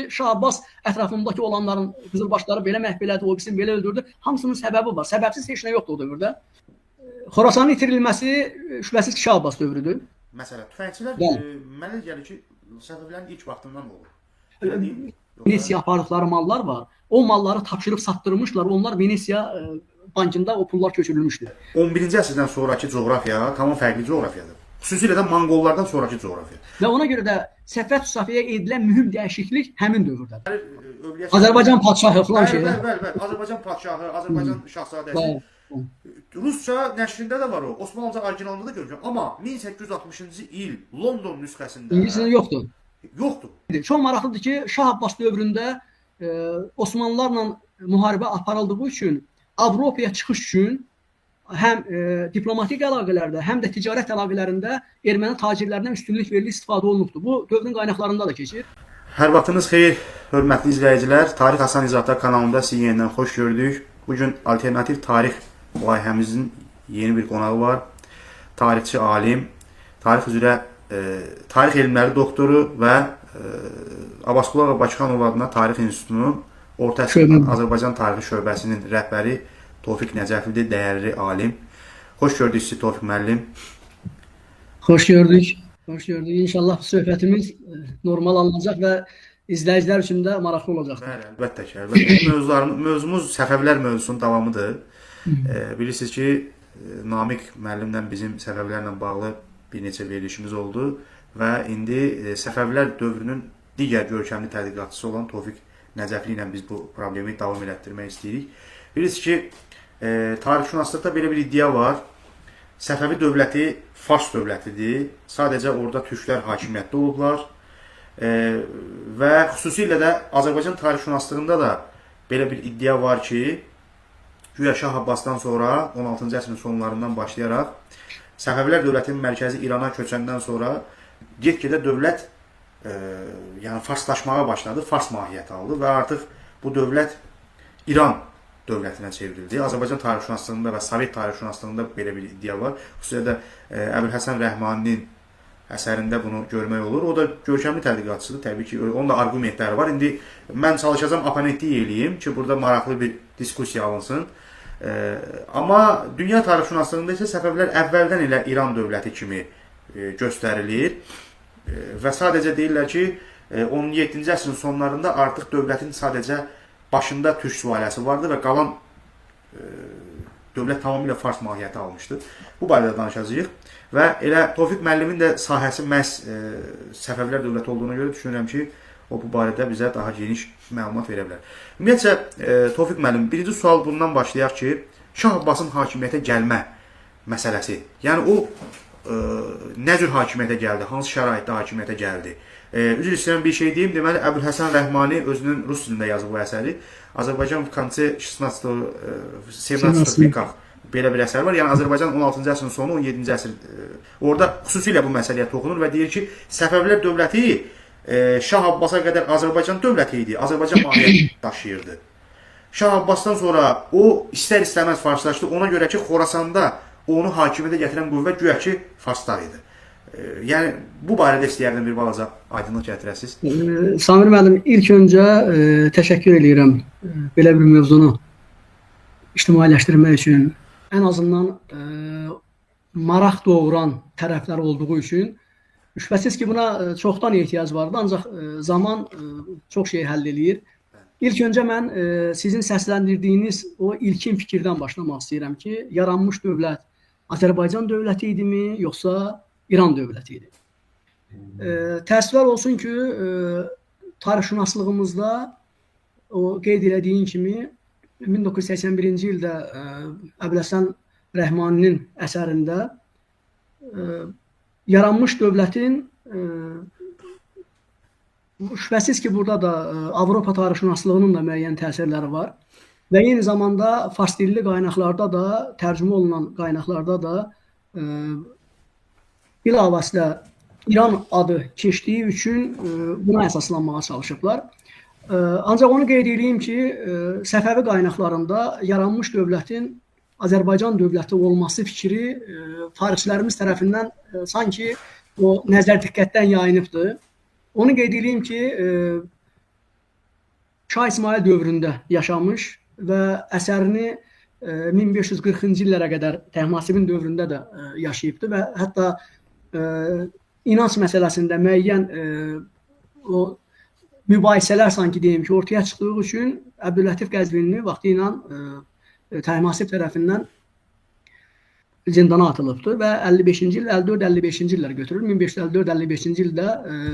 Şah Abbas ətrafındakı olanların qızılbaşları belə məhv elədi, o birisini belə öldürdü. Hamısının səbəbi var. Səbəbsiz heç nə yoxdur o dövrdə. Xorasanın itirilməsi şübhəsiz ki, Şah Abbas dövrüdür. Məsələ tüfəngçilər mənə gəlir ki, Səfəvilərin ilk vaxtından olur. Venesiya apardıqları mallar var. O malları tapşırıb satdırmışlar. Onlar Venesiya bankında o pullar köçürülmüşdü. 11-ci əsrdən sonrakı coğrafiya tamam fərqli coğrafiyadır. Xüsusilə də Monqollardan sonrakı coğrafiya. Və ona görə də Səfəv Safiyə edilən mühüm dəyişiklik həmin dövrdədir. Azərbaycan padşahı falan şey. Bəli, bəli, bəli. Azərbaycan padşahı, Azərbaycan şahzadəsi. Rusca nəşrində də var o. Osmanlıca orijinalında da görmüşəm. Amma 1860-cı il London nüsxəsində İngiliscə yoxdur. Yoxdur. Çox maraqlıdır ki, Şah Abbas dövründə Osmanlılarla müharibə aparıldığı üçün Avropaya çıxış üçün həm diplomatik əlaqələrdə, həm də ticarət əlaqələrində erməni tacirlərindən üstünlük verilir, istifadə olunubdur. Bu dövrün qaynaqlarında da keçir. Hər vaxtınız xeyir, hörmətli izləyicilər. Tarix Asan İzahatlar kanalında sizi yenidən xoş gördük. Bu gün alternativ tarix layihəmizin yeni bir qonağı var. Tarixçi alim, tarix üzrə tarix elmləri doktoru və Abbasqulu Ağa Bakıxanov adına Tarix İnstitutunun Orta əsr Azərbaycan tarixi şöbəsinin rəhbəri Tofiq Nəcəflidir, dəyərli alim. Xoş gördük sizi Tofiq müəllim. Xoş gördük. Xoş gördük. İnşallah söhbətimiz normal alınacaq və izləyicilər üçün də maraqlı olacaqdır. Bəli, əlbəttə ki, əlbəttə. Mövzumuz Səfəvilər mövzusunun davamıdır. Bilirsiniz ki, Namiq müəllimlə bizim Səfəvilərlə bağlı bir neçə verilişimiz oldu və indi Səfəvilər dövrünün digər görkəmli tədqiqatçısı olan Tofiq Nəcəfli ilə biz bu problemi davam elətdirmək istəyirik. Bilirsiniz ki, tarixşünaslıqda belə bir iddia var. Səfəvi dövləti Fars dövlətidir. Sadəcə orada türklər hakimiyyətdə olublar. Və xüsusilə də Azərbaycan tarixşünaslığında da belə bir iddia var ki, güya Şah Abbasdan sonra 16-cı əsrin sonlarından başlayaraq Səfəvilər dövlətinin mərkəzi İrana köçəndən sonra get-gedə dövlət yəni farslaşmağa başladı, fars mahiyyəti aldı və artıq bu dövlət İran dövlətinə çevrildi. Azərbaycan tarixşünaslığında və Sovet tarixşünaslığında belə bir iddia var. Xüsusilə də Əbülhəsən Rəhmaninin əsərində bunu görmək olur. O da görkəmli tədqiqatçıdır. Təbii ki, onun da arqumentləri var. İndi mən çalışacağam oponentlik eləyim ki, burada maraqlı bir diskussiya alınsın. Amma dünya tarixşünaslığında isə Səfəvilər əvvəldən elə İran dövləti kimi göstərilir. Və sadəcə deyirlər ki, 17-ci əsrin sonlarında artıq dövlətin sadəcə başında türk sülaləsi vardı və qalan dövlət tamamilə fars mahiyyəti almışdı. Bu barədə danışacağıq və elə Tofiq müəllimin də sahəsi məhz Səfəvilər dövləti olduğuna görə düşünürəm ki, o bu barədə bizə daha geniş məlumat verə bilər. Ümumiyyətcə, Tofiq müəllim, birinci sual bundan başlayaq ki, Şah Abbasın hakimiyyətə gəlmə məsələsi. Yəni o nə cür hakimiyyətə gəldi, hansı şəraitdə hakimiyyətə gəldi? Üzr istəyirəm bir şey deyim. Deməli Əbülhəsən Rəhmani özünün rus dilində yazıb bu əsəri. Azərbaycan в конце 16 17 vekах belə bir əsər var. Yəni Azərbaycan 16-cı əsrin sonu, 17-ci əsr orada xüsusilə bu məsələyə toxunur və deyir ki, Səfəvilər dövləti Şah Abbasa qədər Azərbaycan dövləti idi. Azərbaycan mahiyyət daşıyırdı. Şah Abbasdan sonra o istər-istəməz farslaşdı. Ona görə ki, Xorasanda onu hakimiyyətə gətirən qüvvə güya ki, farslar idi. Yəni bu barədə istəyərdim bir balaca aydınlıq gətirəsiniz. Samir müəllim, ilk öncə təşəkkür eləyirəm belə bir mövzunu ictimailəşdirmək üçün. Ən azından maraq doğuran tərəflər olduğu üçün şübhəsiz ki, buna çoxdan ehtiyac vardı, ancaq zaman çox şey həll eləyir. İlk öncə mən sizin səsləndirdiyiniz o ilkin fikirdən başlamaq istəyirəm ki, yaranmış dövlət Azərbaycan dövləti idimi, yoxsa İran dövləti idi? Təəssüflər olsun ki, tarixşünaslığımızda o qeyd elədiyin kimi 1981-ci ildə Əbülhəsən Rəhmaninin əsərində yaranmış dövlətin şübhəsiz ki, burada da Avropa tarixşünaslığının da müəyyən təsirləri var və eyni zamanda fars dilli qaynaqlarda da, tərcümə olunan qaynaqlarda da bilavasitə İran adı keçdiyi üçün buna əsaslanmağa çalışıblar. Ancaq onu qeyd edeyim ki, Səfəvi qaynaqlarında yaranmış dövlətin Azərbaycan dövləti olması fikri tarixçilərimiz tərəfindən sanki o nəzər diqqətdən yayınıbdır. Onu qeyd edeyim ki, Şah İsmayıl dövründə yaşamış və əsərini 1540-cı illərə qədər Təhmasibin dövründə də yaşayıbdı və hətta inanc məsələsində müəyyən o mübahisələr sanki deyim ki, ortaya çıxdığı üçün Əbdüllətif Qəzvinli vaxtı ilə Təhmasib tərəfindən zindana atılıbdır və 55-ci il, 54-55-ci illər götürür. 1554-55-ci ildə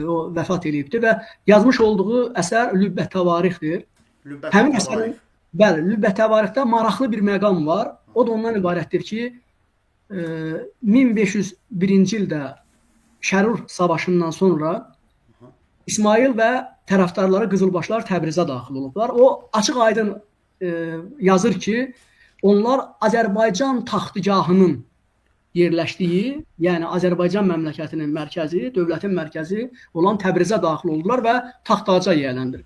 o vəfat eləyibdir və yazmış olduğu əsər Lübbət Təvarixdir. Lübbət Həmin əsərin, bəli, Lübbət Təvarixdə maraqlı bir məqam var. O da ondan ibarətdir ki, 1501-ci ildə Şərur savaşından sonra İsmayıl və tərəfdarları Qızılbaşlar Təbrizə daxil olublar. O açıq aydın yazır ki, onlar Azərbaycan taxtgahının yerləşdiyi, yəni Azərbaycan məmləkətinin mərkəzi, dövlətin mərkəzi olan Təbrizə daxil oldular və taxtaca yiyələndir.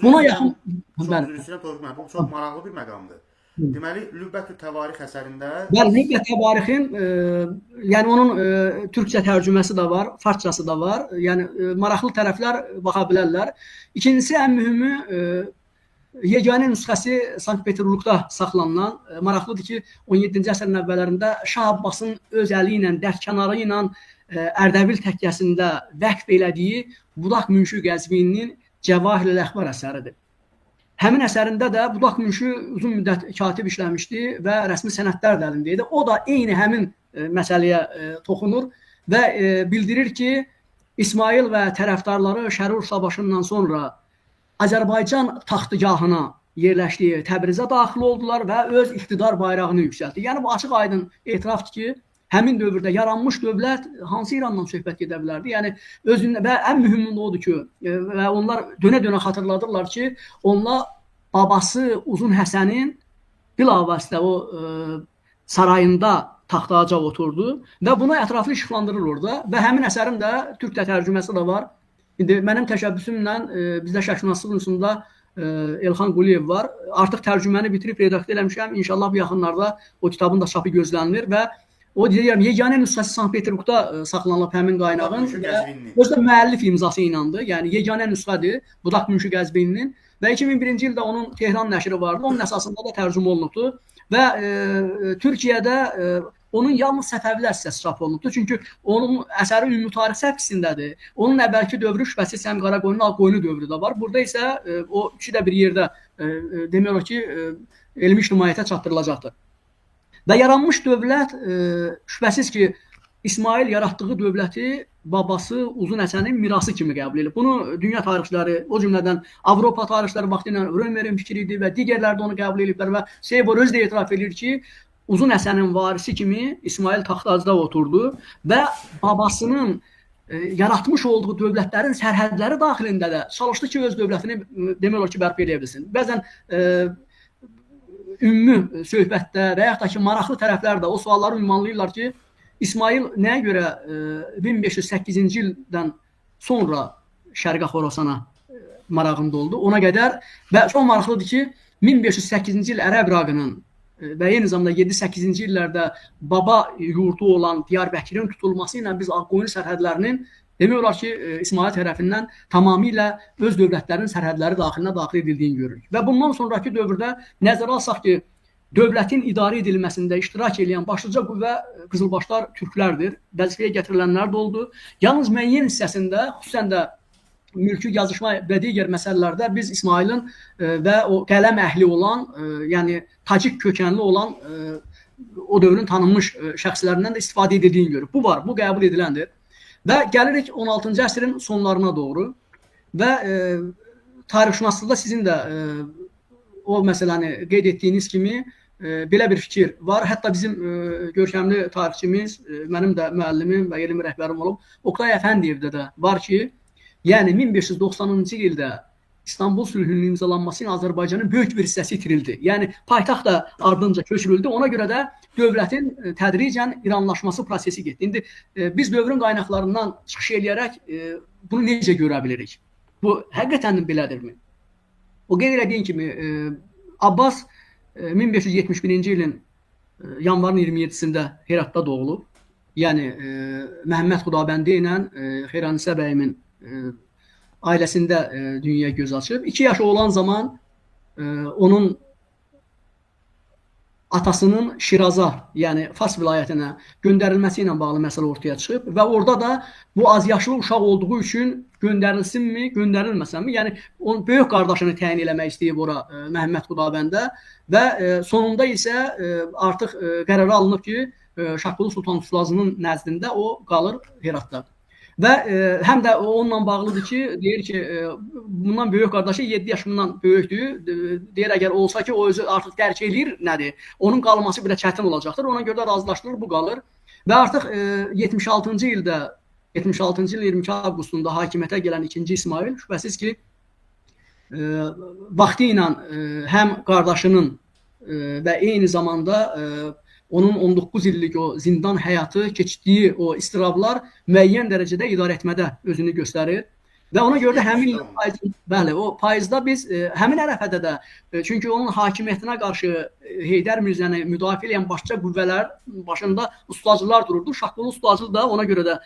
Buna yaxın çox üzr istəyirəm Tofiq müəllim, bu çox maraqlı bir məqamdır. Deməli, Lübbətü Təvarix əsərində bəli, Lübbət Təvarixin, yəni onun türkcə tərcüməsi də var, farsçası da var. Yəni maraqlı tərəflər baxa bilərlər. İkincisi, ən mühümü yeganə nüsxəsi Sankt-Peterburqda saxlanılan, maraqlıdır ki, 17-ci əsrin əvvəllərində Şah Abbasın öz əli ilə, dərkənarı ilə Ərdəbil təkyəsində vəqf elədiyi Budaq Münşi Qəzvininin Cəvahir-ül Əxbar əsəridir. Həmin əsərində də Budaq Münşi uzun müddət katib işləmişdi və rəsmi sənədlər də əlində idi. O da eyni həmin məsələyə toxunur və bildirir ki, İsmayıl və tərəfdarları Şərur savaşından sonra Azərbaycan taxtgahına yerləşdiyi Təbrizə daxil oldular və öz iqtidar bayrağını yüksəltdi. Yəni bu açıq aydın etirafdır ki, həmin dövrdə yaranmış dövlət hansı İrandan söhbət gedə bilərdi? Yəni özündə və ən mühümü də odur ki, və onlar dönə-dönə xatırladırlar ki, onlar babası Uzun Həsənin bilavasitə o sarayında taxtaca oturdu və bunu ətraflı işıqlandırır orada və həmin əsərin də türkcə tərcüməsi də var. İndi mənim təşəbbüsümlə bizdə Şərqşünaslıq İnstitutunda Elxan Quliyev var. Artıq tərcüməni bitirib redaktə eləmişəm. İnşallah bu yaxınlarda o kitabın da çapı gözlənilir və o deyirəm, yeganə nüsxəsi Sankt-Peterburqda saxlanılıb həmin qaynağın. Özü də müəllif imzası ilandır. Yəni yeganə nüsxədir Budaq Münşi Qəzvininin və 2001-ci ildə onun Tehran nəşri vardı. Onun əsasında da tərcümə olunubdur və Türkiyədə onun yalnız Səfəvilər hissəsi çap olunubdur. Çünki onun əsəri ümumi tarix səviyyəsindədir. Onun əvvəlki dövrü şübhəsiz həm Qaraqoyunlu, Ağqoyunlu dövrü də var. Burada isə o üçü də bir yerdə demək olar ki, elmi ictimaiyyətə çatdırılacaqdır. Və yaranmış dövlət şübhəsiz ki, İsmayıl yaratdığı dövləti babası Uzun Həsənin mirası kimi qəbul edib. Bunu dünya tarixçiləri, o cümlədən Avropa tarixçiləri vaxtı ilə Römerin fikri idi və digərləri də onu qəbul ediblər və Seybor özü də etiraf edir ki, Uzun Həsənin varisi kimi İsmayıl taxtacda oturdu və babasının yaratmış olduğu dövlətlərin sərhədləri daxilində də çalışdı ki, öz dövlətini demək olar ki, bərpa eləyə bilsin. Bəzən ümumi söhbətdə və yaxud da ki, maraqlı tərəflər də o sualları ünvanlayırlar ki, İsmayıl nəyə görə 1508-ci ildən sonra Şərqi Xorasana marağında oldu? Ona qədər və çox maraqlıdır ki, 1508-ci il Ərəb İraqının və eyni zamanda 7-8-ci illərdə baba yurdu olan Diyarbəkirin tutulması ilə biz Ağqoyunlu sərhədlərinin demək olar ki, İsmayıl tərəfindən tamamilə öz dövlətlərinin sərhədləri daxilinə daxil edildiyini görürük. Və bundan sonraki dövrdə nəzərə alsaq ki, dövlətin idarə edilməsində iştirak edən başlıca qüvvə Qızılbaşlar türklərdir. Vəzifəyə gətirilənlər də oldu. Yalnız müəyyən hissəsində, xüsusən də mülki yazışma və digər məsələlərdə biz İsmayılın və o qələm əhli olan, yəni tacik kökənli olan o dövrün tanınmış şəxslərindən də istifadə edildiyini görürük. Bu var, bu qəbul ediləndir. Və gəlirik 16-cı əsrin sonlarına doğru və tarixşünaslıqda sizin də o məsələni qeyd etdiyiniz kimi belə bir fikir var. Hətta bizim görkəmli tarixçimiz, mənim də müəllimim və elmi rəhbərim olub, Oqtay Əfəndiyevdə də var ki, yəni 1590-cı ildə İstanbul sülhünün imzalanması ilə Azərbaycanın böyük bir hissəsi itirildi. Yəni paytaxt da ardınca köçürüldü. Ona görə də dövlətin tədricən İranlaşması prosesi getdi. İndi biz dövrün qaynaqlarından çıxış eləyərək bunu necə görə bilirik? Bu həqiqətən belədirmi? O qeyd elədiyin kimi Abbas 1571-ci ilin yanvarın 27-sində Heratda doğulub. Yəni Məhəmməd Xudabəndi ilə Xeyrannisə bəyimin ailəsində dünyaya göz açıb. 2 yaşı olan zaman onun atasının Şiraza, yəni Fars vilayətinə göndərilməsi ilə bağlı məsələ ortaya çıxıb və orada da bu azyaşlı uşaq olduğu üçün göndərilsinmi, göndərilməsənmi? Yəni onun böyük qardaşını təyin eləmək istəyib ora Məhəmməd Xudabəndə və sonunda isə artıq qərara alınıb ki, Şahqulu Sultan Ustlacının nəzdində o qalır Heratda. Və həm də onunla bağlıdır ki, deyir ki, bundan böyük qardaşı 7 yaşından böyükdür. Deyir, əgər olsa ki, o özü artıq dərk eləyir nədir, onun qalması belə çətin olacaqdır. Ona görə də razılaşdırılır, bu qalır. Və artıq 76-cı ildə, 76-cı ilin 22 avqustunda hakimiyyətə gələn 2-ci İsmail şübhəsiz ki, vaxtı ilə həm qardaşının və eyni zamanda onun 19 illik o zindan həyatı, keçdiyi o istirablar müəyyən dərəcədə idarə etmədə özünü göstərir. Və ona görə də həmin il, bəli, o payızda biz həmin ərəfədə də, çünki onun hakimiyyətinə qarşı Heydər Mirzəni müdafiə edən başqa qüvvələr başında ustacılar dururdu. Şahqulu Ustlacı da ona görə də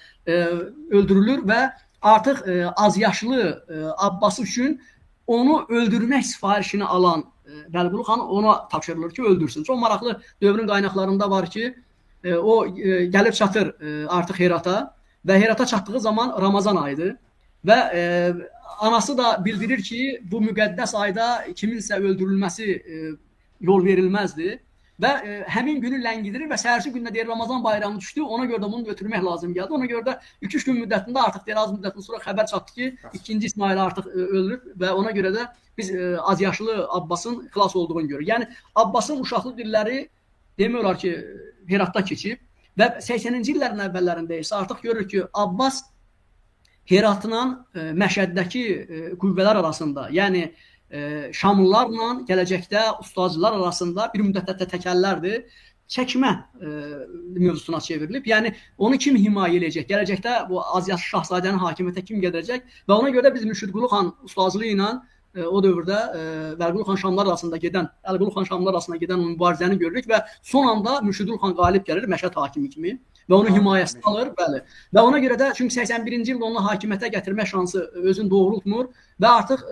öldürülür və artıq azyaşlı Abbası üçün onu öldürmək sifarişini alan Vəliqulu xan ona tapşırılır ki, öldürsün. Çox maraqlı dövrün qaynaqlarında var ki, o gəlib çatır artıq Herata və Herata çatdığı zaman Ramazan ayıdır və anası da bildirir ki, bu müqəddəs ayda kiminsə öldürülməsi yol verilməzdi və həmin günü ləngidirir və səhərsi gündə deyir Ramazan bayramı düşdü, ona görə də bunu götürmək lazım gəldi. Ona görə də 2-3 gün müddətində artıq deyir, az müddətdən sonra xəbər çatdı ki, 2-ci İsmail artıq öldürüb və ona görə də biz azyaşlı Abbasın xilas olduğunu görürük. Yəni Abbasın uşaqlıq illəri demək olar ki, Heratda keçib və 80-ci illərin əvvəllərində isə artıq görürük ki, Abbas Heratla Məşəddəki qüvvələr arasında, yəni Şamlılarla gələcəkdə ustacılar arasında bir müddətdə təkəllərdir, çəkmə mövzusuna çevrilib. Yəni onu kim himayə eləyəcək? Gələcəkdə bu azyaşlı şahzadənin hakimiyyətə kim gedəcək? Və ona görə biz Mürşidqulu xan ustacılığı ilə o dövrdə Vəliqulu xan Şamlılar arasında gedən, Əliqulu xan Şamlılar arasında gedən o mübarizəni görürük və son anda Mürşidqulu xan qalib gəlir Məşəd hakimi kimi və onun himayəsini alır, bəli. Və ona görə də çünki 81-ci ildə onu hakimiyyətə gətirmə şansı özünü doğrultmur və artıq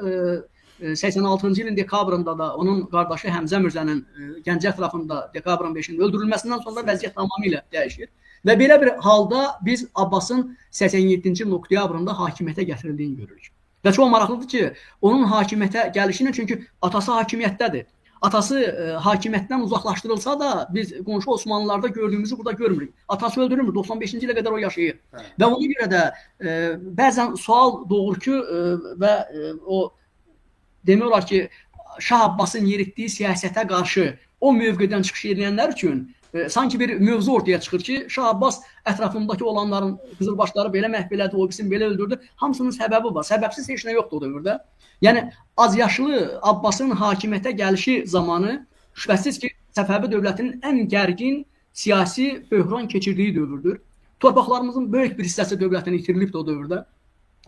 86-cı ilin dekabrında da onun qardaşı Həmzə Mirzənin Gəncə ətrafında dekabrın 5-də öldürülməsindən sonra vəziyyət tamamilə dəyişir. Və belə bir halda biz Abbasın 87-ci ilin oktyabrında hakimiyyətə gətirildiyini görürük. Və çox maraqlıdır ki, onun hakimiyyətə gəlişi ilə, çünki atası hakimiyyətdədir. Atası hakimiyyətdən uzaqlaşdırılsa da biz qonşu Osmanlılarda gördüyümüzü burada görmürük. Atası öldürülmür, 95-ci ilə qədər o yaşayır. Hə. Və ona görə də bəzən sual doğur ki, və o demək olar ki, Şah Abbasın yeritdiyi siyasətə qarşı o mövqedən çıxış edənlər üçün sanki bir mövzu ortaya çıxır ki, Şah Abbas ətrafındakı olanların qızılbaşları belə məhv elədi, o birisini belə öldürdü. Hamısının səbəbi var. Səbəbsiz heç nə yoxdur o dövrdə. Yəni azyaşlı Abbasın hakimiyyətə gəlişi zamanı şübhəsiz ki, Səfəvi dövlətinin ən gərgin siyasi böhran keçirdiyi dövrdür. Torpaqlarımızın böyük bir hissəsi dövlətin itirilibdir o dövrdə.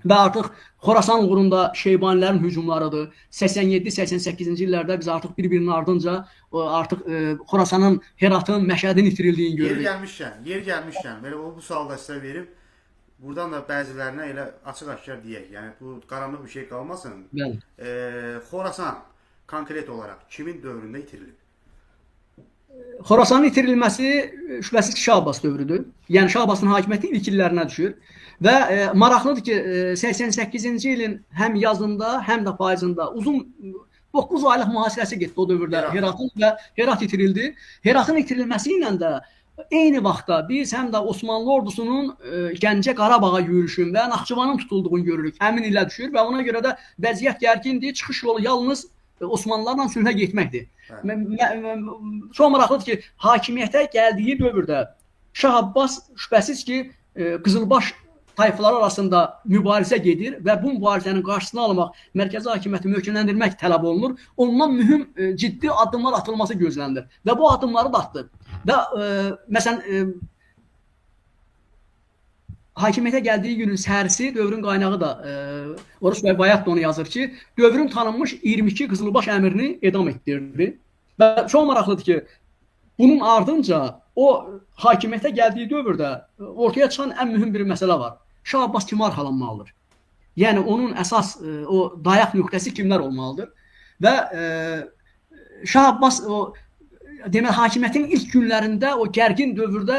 Və artıq Xorasan uğrunda Şeybanilərin hücumlarıdır. 87-88-ci illərdə biz artıq bir-birinin ardınca artıq Xorasanın, Heratın, Məşədin itirildiyini görürük. Yer gəlmişkən, belə bu sualı da sizə verib, buradan da bəzilərinə elə açıq-aşkar deyək. Yəni bu qaranlıq bir şey qalmasın. Bəli. Xorasan konkret olaraq kimin dövründə itirilib? Xorasanın itirilməsi şübhəsiz ki, Şah Abbas dövrüdür. Yəni Şah Abbasın hakimiyyəti ilk illərinə düşür. Və maraqlıdır ki, 88-ci ilin həm yazında, həm də payızında uzun 9 aylıq mühasirəsi getdi o dövrdə Heratın və Herat itirildi. Heratın itirilməsi ilə də eyni vaxtda biz həm də Osmanlı ordusunun Gəncə Qarabağa yürüşün və Naxçıvanın tutulduğunu görürük. Həmin ilə düşür və ona görə də vəziyyət gərgindir. Çıxış yolu yalnız Osmanlılarla sülhə getməkdir. Çox maraqlıdır ki, hakimiyyətə gəldiyi dövrdə Şah Abbas şübhəsiz ki, Qızılbaş tayfaları arasında mübarizə gedir və bu mübarizənin qarşısını almaq, mərkəzi hakimiyyəti möhkəmləndirmək tələb olunur. Ondan mühüm, ciddi addımlar atılması gözlənilir və bu addımları da atdı. Və məsələn, hakimiyyətə gəldiyi günün səhərisi dövrün qaynağı da Oruç bəy Bayat da onu yazır ki, dövrün tanınmış 22 Qızılbaş əmirini edam etdirdi. Və çox maraqlıdır ki, bunun ardınca o hakimiyyətə gəldiyi dövrdə ortaya çıxan ən mühüm bir məsələ var. Şah Abbas kimi arxalanmalıdır? Yəni onun əsas o dayaq nöqtəsi kimlər olmalıdır? Və Şah Abbas o deməli hakimiyyətin ilk günlərində o gərgin dövrdə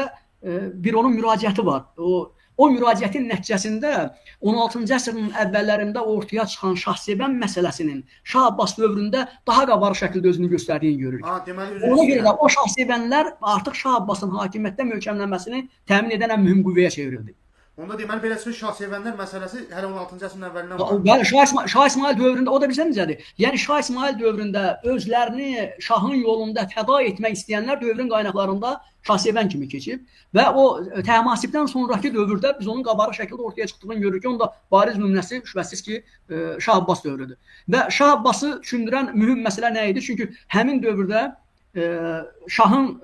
bir onun müraciəti var. O müraciətin nəticəsində 16-cı əsrin əvvəllərində ortaya çıxan Şahsevən məsələsinin Şah Abbas dövründə daha qabarıq şəkildə özünü göstərdiyini görürük. Ha, deməli ona görə də o Şahsevənlər artıq Şah Abbasın hakimiyyətdə möhkəmlənməsini təmin edən ən mühüm qüvvəyə çevrildi. Onda deməli belə çıxır Şahsevənlər məsələsi hələ 16-cı əsrin əvvəlindən var. Bəli, Şah İsmayıl dövründə o da bilirsən necədir? Yəni Şah İsmayıl dövründə özlərini şahın yolunda fəda etmək istəyənlər dövrün qaynaqlarında Şahsevən kimi keçib və o Təhmasibdən sonrakı dövrdə biz onun qabarıq şəkildə ortaya çıxdığını görürük ki, onun da bariz nümunəsi şübhəsiz ki, Şah Abbas dövrüdür. Və Şah Abbası düşündürən mühüm məsələ nə idi? Çünki həmin dövrdə şahın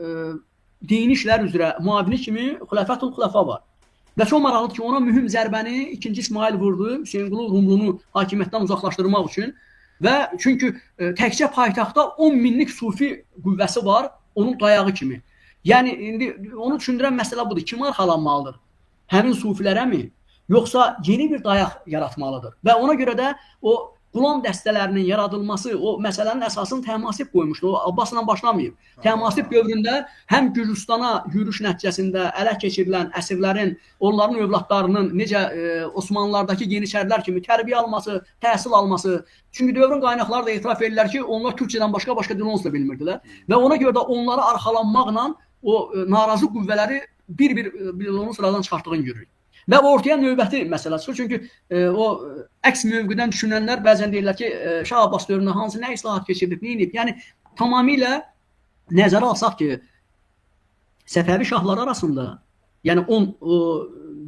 dini işlər üzrə müavini kimi Xüləfətul Xüləfa var. Və çox maraqlıdır ki, ona mühüm zərbəni 2-ci İsmayıl vurdu, Hüseynqulu Rumlunu hakimiyyətdən uzaqlaşdırmaq üçün. Və çünki təkcə paytaxtda 10 minlik sufi qüvvəsi var onun dayağı kimi. Yəni indi onu düşündürən məsələ budur. Kim arxalanmalıdır? Həmin sufilərə mi? Yoxsa yeni bir dayaq yaratmalıdır? Və ona görə də o qulam dəstələrinin yaradılması, o məsələnin əsasını Təhmasib qoymuşdu. O Abbasla başlamayıb. Təhmasib dövründə həm Gürcüstana yürüş nəticəsində ələ keçirilən əsirlərin, onların övladlarının necə Osmanlılardakı yeniçərilər kimi tərbiyə alması, təhsil alması. Çünki dövrün qaynaqları da etiraf edirlər ki, onlar türkçədən başqa dil onsuz da bilmirdilər. Və ona görə də onlara arxalanmaqla o narazı qüvvələri bir-bir onun sıradan çıxartdığını görürük. Və ortaya növbəti məsələ çıxır. Çünki o əks mövqedən düşünənlər bəzən deyirlər ki, Şah Abbas dövründə hansı nə islahat keçirilib, nə edib? Yəni tamamilə nəzərə alsaq ki, Səfəvi şahları arasında, yəni 10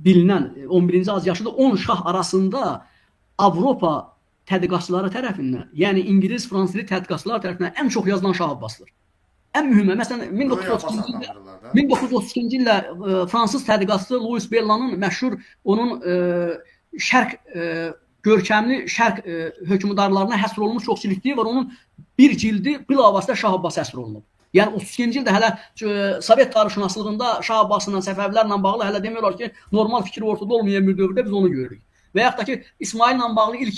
bilinən 11-ci Azyaşıda 10 şah arasında Avropa tədqiqatçıları tərəfindən, yəni İngilis, fransız dili tədqiqatçılar tərəfindən ən çox yazılan Şah Abbasdır. Ən mühümü, məsələn 1932-ci ildə fransız tədqiqatçısı Louis Bellanın məşhur onun şərq görkəmli şərq hökmdarlarına həsr olunmuş çox cildliyi var. Onun bir cildi bilavasitə Şah Abbas həsr olunub. Yəni 32-ci ildə hələ Sovet tarixşünaslığında Şah Abbasla, Səfəvilərlə bağlı hələ demək olar ki, normal fikir ortada olmayan bir dövrdə biz onu görürük. Və yaxud da ki, İsmayılla bağlı ilk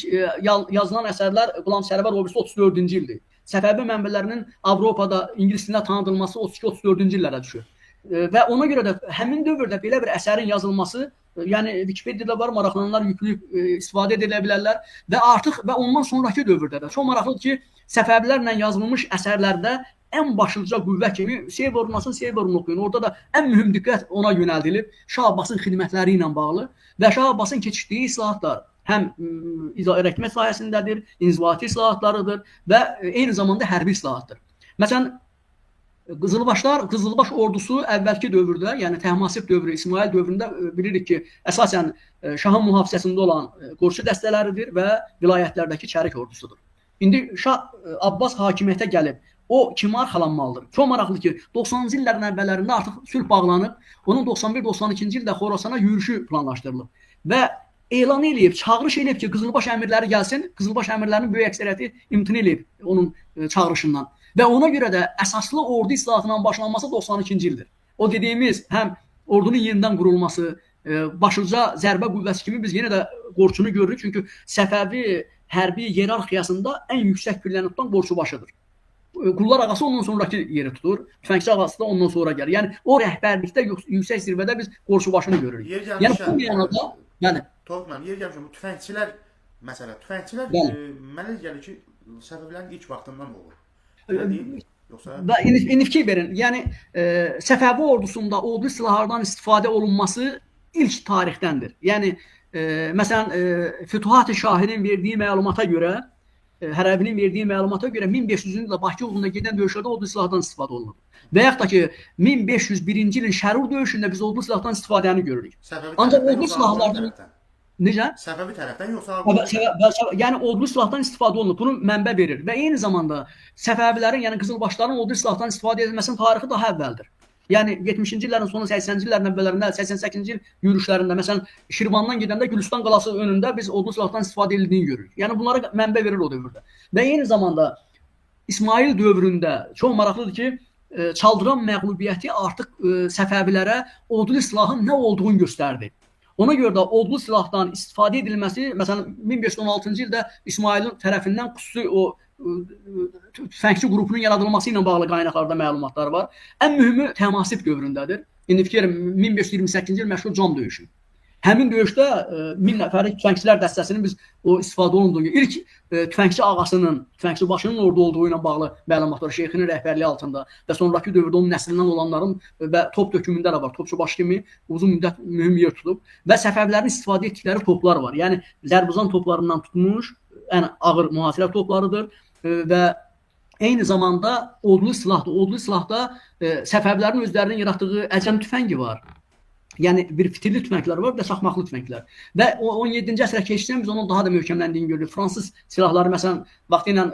yazılan əsərlər Qulam Sərvər obisi 34-cü ildir. Səfəvi mənbələrinin Avropada ingilis dilində tanıdılması 32-34-cü illərə düşür. Və ona görə də həmin dövrdə belə bir əsərin yazılması, yəni Wikipediada var, maraqlananlar yükləyib istifadə edə bilərlər və artıq və ondan sonrakı dövrdə də çox maraqlıdır ki, Səfəvilərlə yazılmış əsərlərdə ən başlıca qüvvə kimi Seyvorunasın, Seyvorunu oxuyun. Orada da ən mühüm diqqət ona yönəldilib Şah Abbasın xidmətləri ilə bağlı və Şah Abbasın keçirdiyi islahatlar həm idarə etmə sahəsindədir, inzibati islahatlarıdır və eyni zamanda hərbi islahatdır. Məsələn, Qızılbaşlar, Qızılbaş ordusu əvvəlki dövrdə, yəni Təhmasib dövrü, İsmayıl dövründə bilirik ki, əsasən şahın mühafizəsində olan qorçu dəstələridir və vilayətlərdəki çərik ordusudur. İndi Şah Abbas hakimiyyətə gəlib, o kimə arxalanmalıdır? Çox maraqlı ki, 90-cı illərin əvvəllərində artıq sülh bağlanıb, onun 91-92-ci ildə Xorasana yürüşü planlaşdırılıb və elan eləyib, çağırış eləyib ki, Qızılbaş əmirləri gəlsin. Qızılbaş əmirlərinin böyük əksəriyyəti imtina eləyib onun çağırışından. Və ona görə də əsaslı ordu islahatının başlanması 92-ci ildir. O dediyimiz həm ordunun yenidən qurulması, başlıca zərbə qüvvəsi kimi biz yenə də qorçunu görürük. Çünki Səfəvi hərbi hiyerarxiyasında ən yüksək pilləni tutan qorçubaşıdır. Qullar ağası ondan sonraki yeri tutur, tüfəngçi ağası da ondan sonra gəlir. Yəni o rəhbərlikdə yüksək zirvədə biz qorçubaşını görürük. Yəni bu mənada, yəni Tofiq müəllim, yer gəlmişəm, bu tüfəngçilər məsələ, tüfəngçilər mənə gəlir ki, Səfəvilərin ilk vaxtından olur. Yoxsa və indi fikir verin. Yəni Səfəvi ordusunda odlu silahlardan istifadə olunması ilk tarixdəndir. Yəni məsələn Fütuhat-ı Şahinin verdiyi məlumata görə, Hərəvinin verdiyi məlumata görə 1500-cü ildə Bakı uğrunda gedən döyüşlərdə odlu silahdan istifadə olunur. Və yaxud da ki 1501-ci ilin Şərur döyüşündə biz odlu silahdan istifadəni görürük. Ancaq odlu silahlardan necə? Səfəvi tərəfdən yoxsa yəni odlu silahdan istifadə olunur. Bunu mənbə verir və eyni zamanda Səfəvilərin, yəni Qızılbaşların odlu silahdan istifadə edilməsinin tarixi daha əvvəldir. Yəni 70-ci illərin sonu, 80-ci illərin əvvəllərində, 88-ci il yürüşlərində, məsələn, Şirvandan gedəndə Gülüstan qalası önündə biz odlu silahdan istifadə edildiyini görürük. Yəni bunlara mənbə verir o dövrdə. Və eyni zamanda İsmayıl dövründə çox maraqlıdır ki, Çaldıran məğlubiyyəti artıq Səfəvilərə odlu silahın nə olduğunu göstərdi. Ona görə də odlu silahdan istifadə edilməsi, məsələn 1516-cı ildə İsmailin tərəfindən xüsusi o tüfəngçi qrupunun yaradılması ilə bağlı qaynaqlarda məlumatlar var. Ən mühümü Təhmasib dövründədir. İndi fikir 1528-ci il məşhur Cam döyüşü. Həmin döyüşdə 1000 nəfərlik tüfəngçilər dəstəsinin biz o istifadə olunduğu ilk tüfəngçi ağasının, tüfəngçi başının orada olduğu ilə bağlı məlumatlar şeyxinin rəhbərliyi altında və sonrakı dövrdə onun nəslindən olanların və top dökümündə də var. Topçubaşı kimi uzun müddət mühüm yer tutub və Səfəvilərin istifadə etdikləri toplar var. Yəni Zərbuzan toplarından tutmuş ən ağır mühasirə toplarıdır və eyni zamanda odlu silahdır. Odlu silahda Səfəvilərin özlərinin yaratdığı əcəm tüfəngi var. Yəni bir fitilli tüfənglər var, bir də çaxmaqlı tüfənglər. Və o 17-ci əsrə keçdikcə biz onun daha da möhkəmləndiyini görürük. Fransız silahları məsələn vaxtı ilə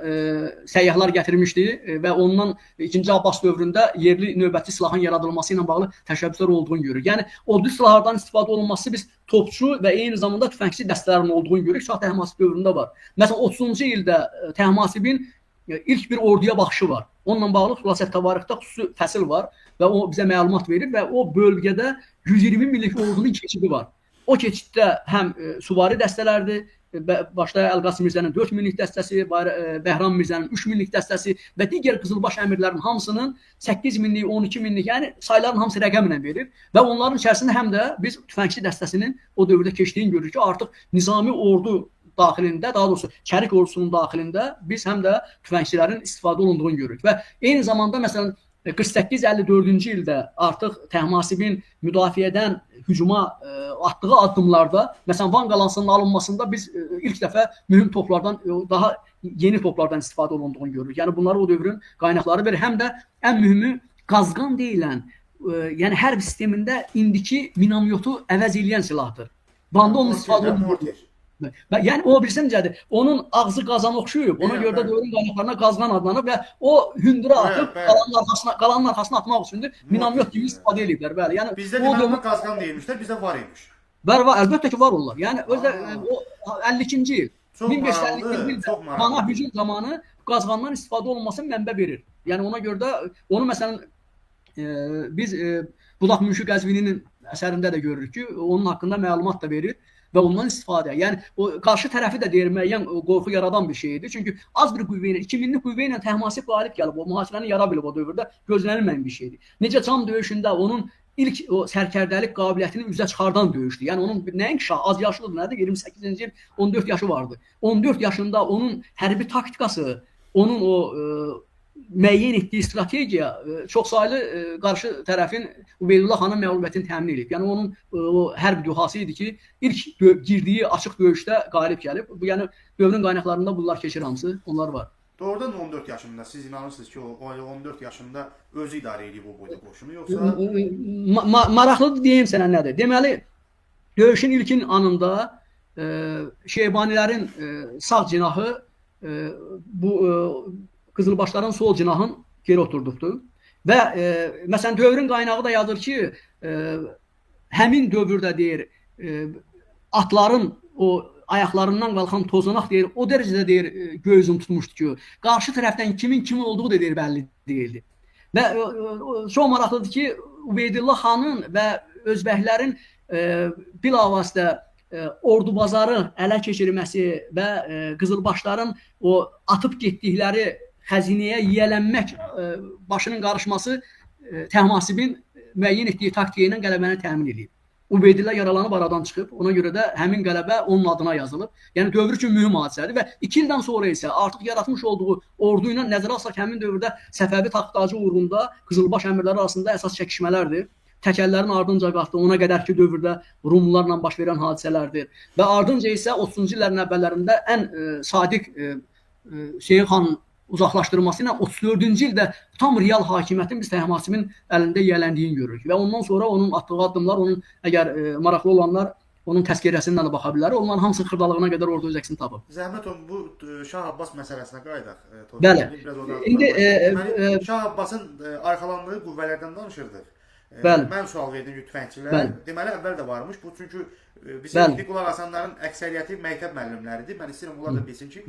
səyyahlar gətirmişdi və ondan 2-ci Abbas dövründə yerli növbəti silahın yaradılması ilə bağlı təşəbbüslər olduğunu görürük. Yəni odlu silahlardan istifadə olunması biz topçu və eyni zamanda tüfəngçi dəstələrinin olduğunu görürük. Şah Təhmasib dövründə var. Məsələn 30-cu ildə Təhmasibin ilk bir orduya baxışı var. Onunla bağlı Xülasət Təvarixdə xüsusi fəsil var və o bizə məlumat verir və o bölgədə 120 minlik ordunun keçidi var. O keçiddə həm süvari dəstələrdir, başda Əlqasım Mirzənin 4 minlik dəstəsi, Bəhram Mirzənin 3 minlik dəstəsi və digər qızılbaş əmirlərin hamısının 8 minlik, 12 minlik, yəni sayların hamısı rəqəmlə verir və onların içərisində həm də biz tüfəngçi dəstəsinin o dövrdə keçdiyini görürük ki, artıq nizami ordu daxilində, daha doğrusu Çərik ordusunun daxilində biz həm də tüfəngçilərin istifadə olunduğunu görürük və eyni zamanda məsələn 48-54-cü ildə artıq Təhmasibin müdafiədən hücuma atdığı addımlarda, məsələn Van qalasının alınmasında biz ilk dəfə mühüm toplardan, daha yeni toplardan istifadə olunduğunu görürük. Yəni bunları o dövrün qaynaqları verir. Həm də ən mühümü qazqan deyilən, yəni hərb sistemində indiki minomyotu əvəz eləyən silahdır. Vanda onun istifadə olunduğunu. Yəni o bilirsən necədir? Onun ağzı qazan oxşuyub. Ona görə də dövrün qaynaqlarına qazqan adlanıb və o hündürə atıb qalanın arxasına atmaq üçündür. Minomyot kimi istifadə eləyiblər. Bəli. Yəni bizdə deməli qazqan deyilmişlər, bizdə var imiş. Var, var, əlbəttə ki var onlar. Yəni özdə o 52-ci il 1552-ci ildə Vana hücum zamanı qazqandan istifadə olunması mənbə verir. Yəni ona görə də onu məsələn biz Budaq Münşi Qəzvininin əsərində də görürük ki, onun haqqında məlumat da verir və ondan istifadə. Yəni o qarşı tərəfi də deyir müəyyən qorxu yaradan bir şey idi. Çünki az bir qüvvə ilə, 2000-lik qüvvə ilə Təhmasib qalib gəlib, o mühasirəni yara bilib o dövrdə gözlənilməyən bir şeydi. Necə Cam döyüşündə onun ilk o sərkərdəlik qabiliyyətini üzə çıxardan döyüşdü. Yəni onun nəinki şah, az yaşlıdır, nədir? 28-ci il 14 yaşı vardı. 14 yaşında onun hərbi taktikası, onun o müəyyən etdiyi strategiya çoxsaylı qarşı tərəfin Ubeydullah xanın məğlubiyyətini təmin edib. Yəni onun o hərb duhası idi ki, ilk girdiyi açıq döyüşdə qalib gəlib. Bu yəni dövrün qaynaqlarında bunlar keçir hamısı, onlar var. Doğrudan 14 yaşında siz inanırsınız ki, o 14 yaşında özü idarə edib o boyda qoşunu, yoxsa maraqlıdır deyim sənə nədir? Deməli, döyüşün ilkin anında Şeybanilərin sağ cinahı bu Qızılbaşların sol cinahın geri oturduqdur. Və məsələn dövrün qaynağı da yazır ki, həmin dövrdə deyir, atların o ayaqlarından qalxan tozanaq deyir, o dərəcədə deyir, göy üzüm tutmuşdu ki, qarşı tərəfdən kimin kim olduğu da deyir, bəlli deyildi. Və çox maraqlıdır ki, Ubeydullah xanın və özbəklərin bilavasitə Ordubazarı ələ keçirməsi və Qızılbaşların o atıb getdikləri xəzinəyə yiyələnmək başının qarışması Təhmasibin müəyyən etdiyi taktiya ilə qələbəni təmin edib. Ubeydullah yaralanıb aradan çıxıb. Ona görə də həmin qələbə onun adına yazılıb. Yəni dövr üçün mühüm hadisədir və 2 ildən sonra isə artıq yaratmış olduğu ordu ilə nəzərə alsaq həmin dövrdə Səfəvi taxt-tacı uğrunda Qızılbaş əmirləri arasında əsas çəkişmələrdir. Təkəllərin ardınca qalxdı. Ona qədər ki dövrdə Rumlularla baş verən hadisələrdir. Və ardınca isə 30-cu illərin əvvəllərində ən sadiq Hüseyn xanın uzaqlaşdırılması ilə 34-cü ildə tam real hakimiyyətin biz Təhmasibin əlində yiyələndiyini görürük. Və ondan sonra onun atdığı addımlar, onun əgər maraqlı olanlar onun təzkirəsindən də baxa bilər. Onların hamısı xırdalığına qədər orada öz əksini tapıb. Zəhmət olun, bu Şah Abbas məsələsinə qayıdaq. Bəli. İndi Şah Abbasın arxalandığı qüvvələrdən danışırdıq. Bəli. Mən sual verdim ki, tüfəngçilər. Deməli əvvəl də varmış. Bu çünki bizim indi qulaq asanların əksəriyyəti məktəb müəllimləridir. Mən istəyirəm onlar da bilsin ki,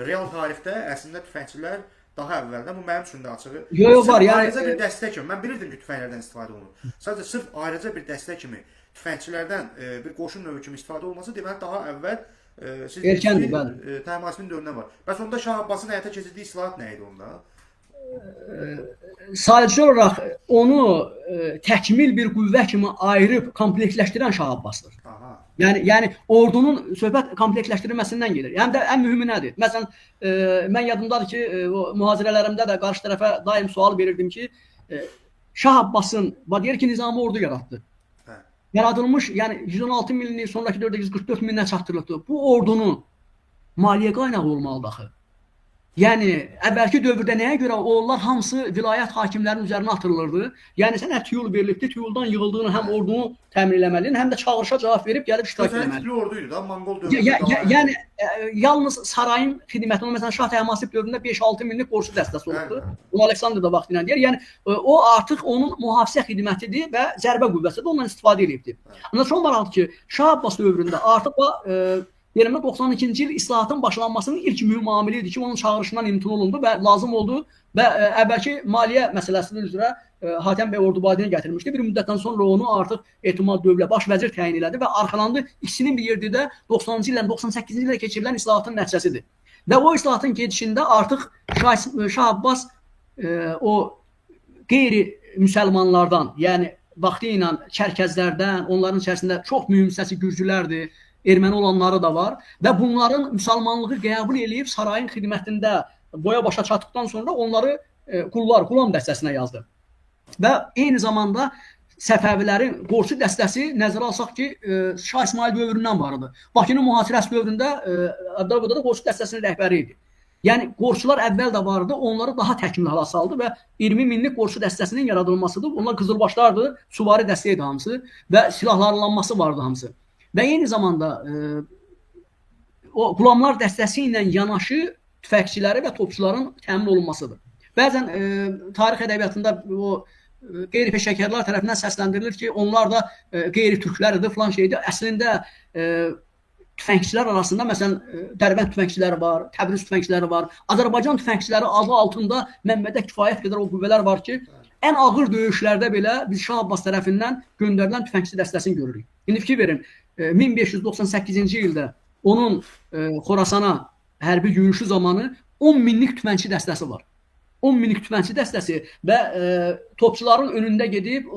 real tarixdə əslində tüfəngçilər daha əvvəldən, bu mənim üçün də açığı. Yox, var, yəni ayrıca bir dəstə kimi. Mən bilirdim ki, tüfənglərdən istifadə olunur. Sadəcə sırf ayrıca bir dəstə kimi tüfəngçilərdən bir qoşun növü kimi istifadə olunması deməli daha əvvəl siz Erkəndir, ki, bəli. Təhmasibin dövründən var. Bəs onda Şah Abbasın həyata keçirdiyi islahat nə idi onda? Sadəcə olaraq onu təkmil bir qüvvə kimi ayırıb kompleksləşdirən Şah Abbasdır. Aha. Yəni ordunun söhbət kompleksləşdirilməsindən gedir. Həm də ən mühümü nədir? Məsələn, mən yadımdadır ki, o mühazirələrimdə də qarşı tərəfə daim sual verirdim ki, Şah Abbasın, deyir ki, nizami ordu yaratdı. Hə. Yaradılmış, yəni 116 minlik, sonrakı dövrdə 144 minə çatdırılıbdır. Bu ordunun maliyyə qaynağı olmalıdır axı. Yəni əvvəlki dövrdə nəyə görə onlar hamısı vilayət hakimlərinin üzərinə atılırdı? Yəni sənə tüyül verilibdi, tüyüldən yığıldığını həm ordunu təmin eləməliydin, həm də çağırışa cavab verib gəlib iştirak Gözəl eləməliydin. tipli ordu idi da Monqol dövründə. Yəni yalnız sarayın xidmətində, məsələn Şah Təhmasib dövründə 5-6 minlik qorçu dəstəsi olubdu. Bunu Aleksandr da vaxtı ilə deyir. Yəni o artıq onun mühafizə xidmətidir və zərbə qüvvəsidir, ondan istifadə edibdi. Ancaq çox maraqlıdır ki, Şah Abbas dövründə artıq Deyirəm, 92-ci il islahatın başlanmasının ilk mühüm amili idi ki, onun çağırışından imtina olundu və lazım oldu və əvvəlki maliyyə məsələsinin üzrə Hatəm bəy Ordubadini gətirmişdi. Bir müddətdən sonra onu artıq Etimad Dövlə baş vəzir təyin elədi və arxalandı. İkisinin bir yerdə də 90-cı illə 98-ci ildə keçirilən islahatın nəticəsidir. Və o islahatın gedişində artıq Şah Abbas o qeyri-müsəlmanlardan, yəni vaxtı ilə çərkəzlərdən, onların içərisində çox mühüm hissəsi gürcülərdir, erməni olanları da var və bunların müsəlmanlığı qəbul eləyib sarayın xidmətində boya başa çatdıqdan sonra onları qullar, qulam dəstəsinə yazdı. Və eyni zamanda Səfəvilərin qorçu dəstəsi nəzərə alsaq ki, Şah İsmayıl dövründən var idi. Bakının mühasirəsi dövründə Əbdəlqoda da qorçu dəstəsinin rəhbəri idi. Yəni qorçular əvvəl də vardı, onları daha təkmil hala saldı və 20 minlik qorçu dəstəsinin yaradılmasıdır. Onlar qızılbaşlardı, süvari dəstə idi hamısı və silahlanması vardı hamısı. Və eyni zamanda o qulamlar dəstəsi ilə yanaşı tüfəngçiləri və topçuların təmin olunmasıdır. Bəzən tarix ədəbiyyatında o qeyri-peşəkarlar tərəfindən səsləndirilir ki, onlar da qeyri-türklər idi, filan şeydi. Əslində tüfəngçilər arasında məsələn Dərbənd tüfəngçiləri var, Təbriz tüfəngçiləri var, Azərbaycan tüfəngçiləri adı altında mənbədə kifayət qədər o qüvvələr var ki, ən ağır döyüşlərdə belə biz Şah Abbas tərəfindən göndərilən tüfəngçi dəstəsini görürük. İndi fikir verin, 1598-ci ildə onun Xorasana hərbi yürüşü zamanı 10 minlik tüfəngçi dəstəsi var. 10 minlik tüfəngçi dəstəsi və topçuların önündə gedib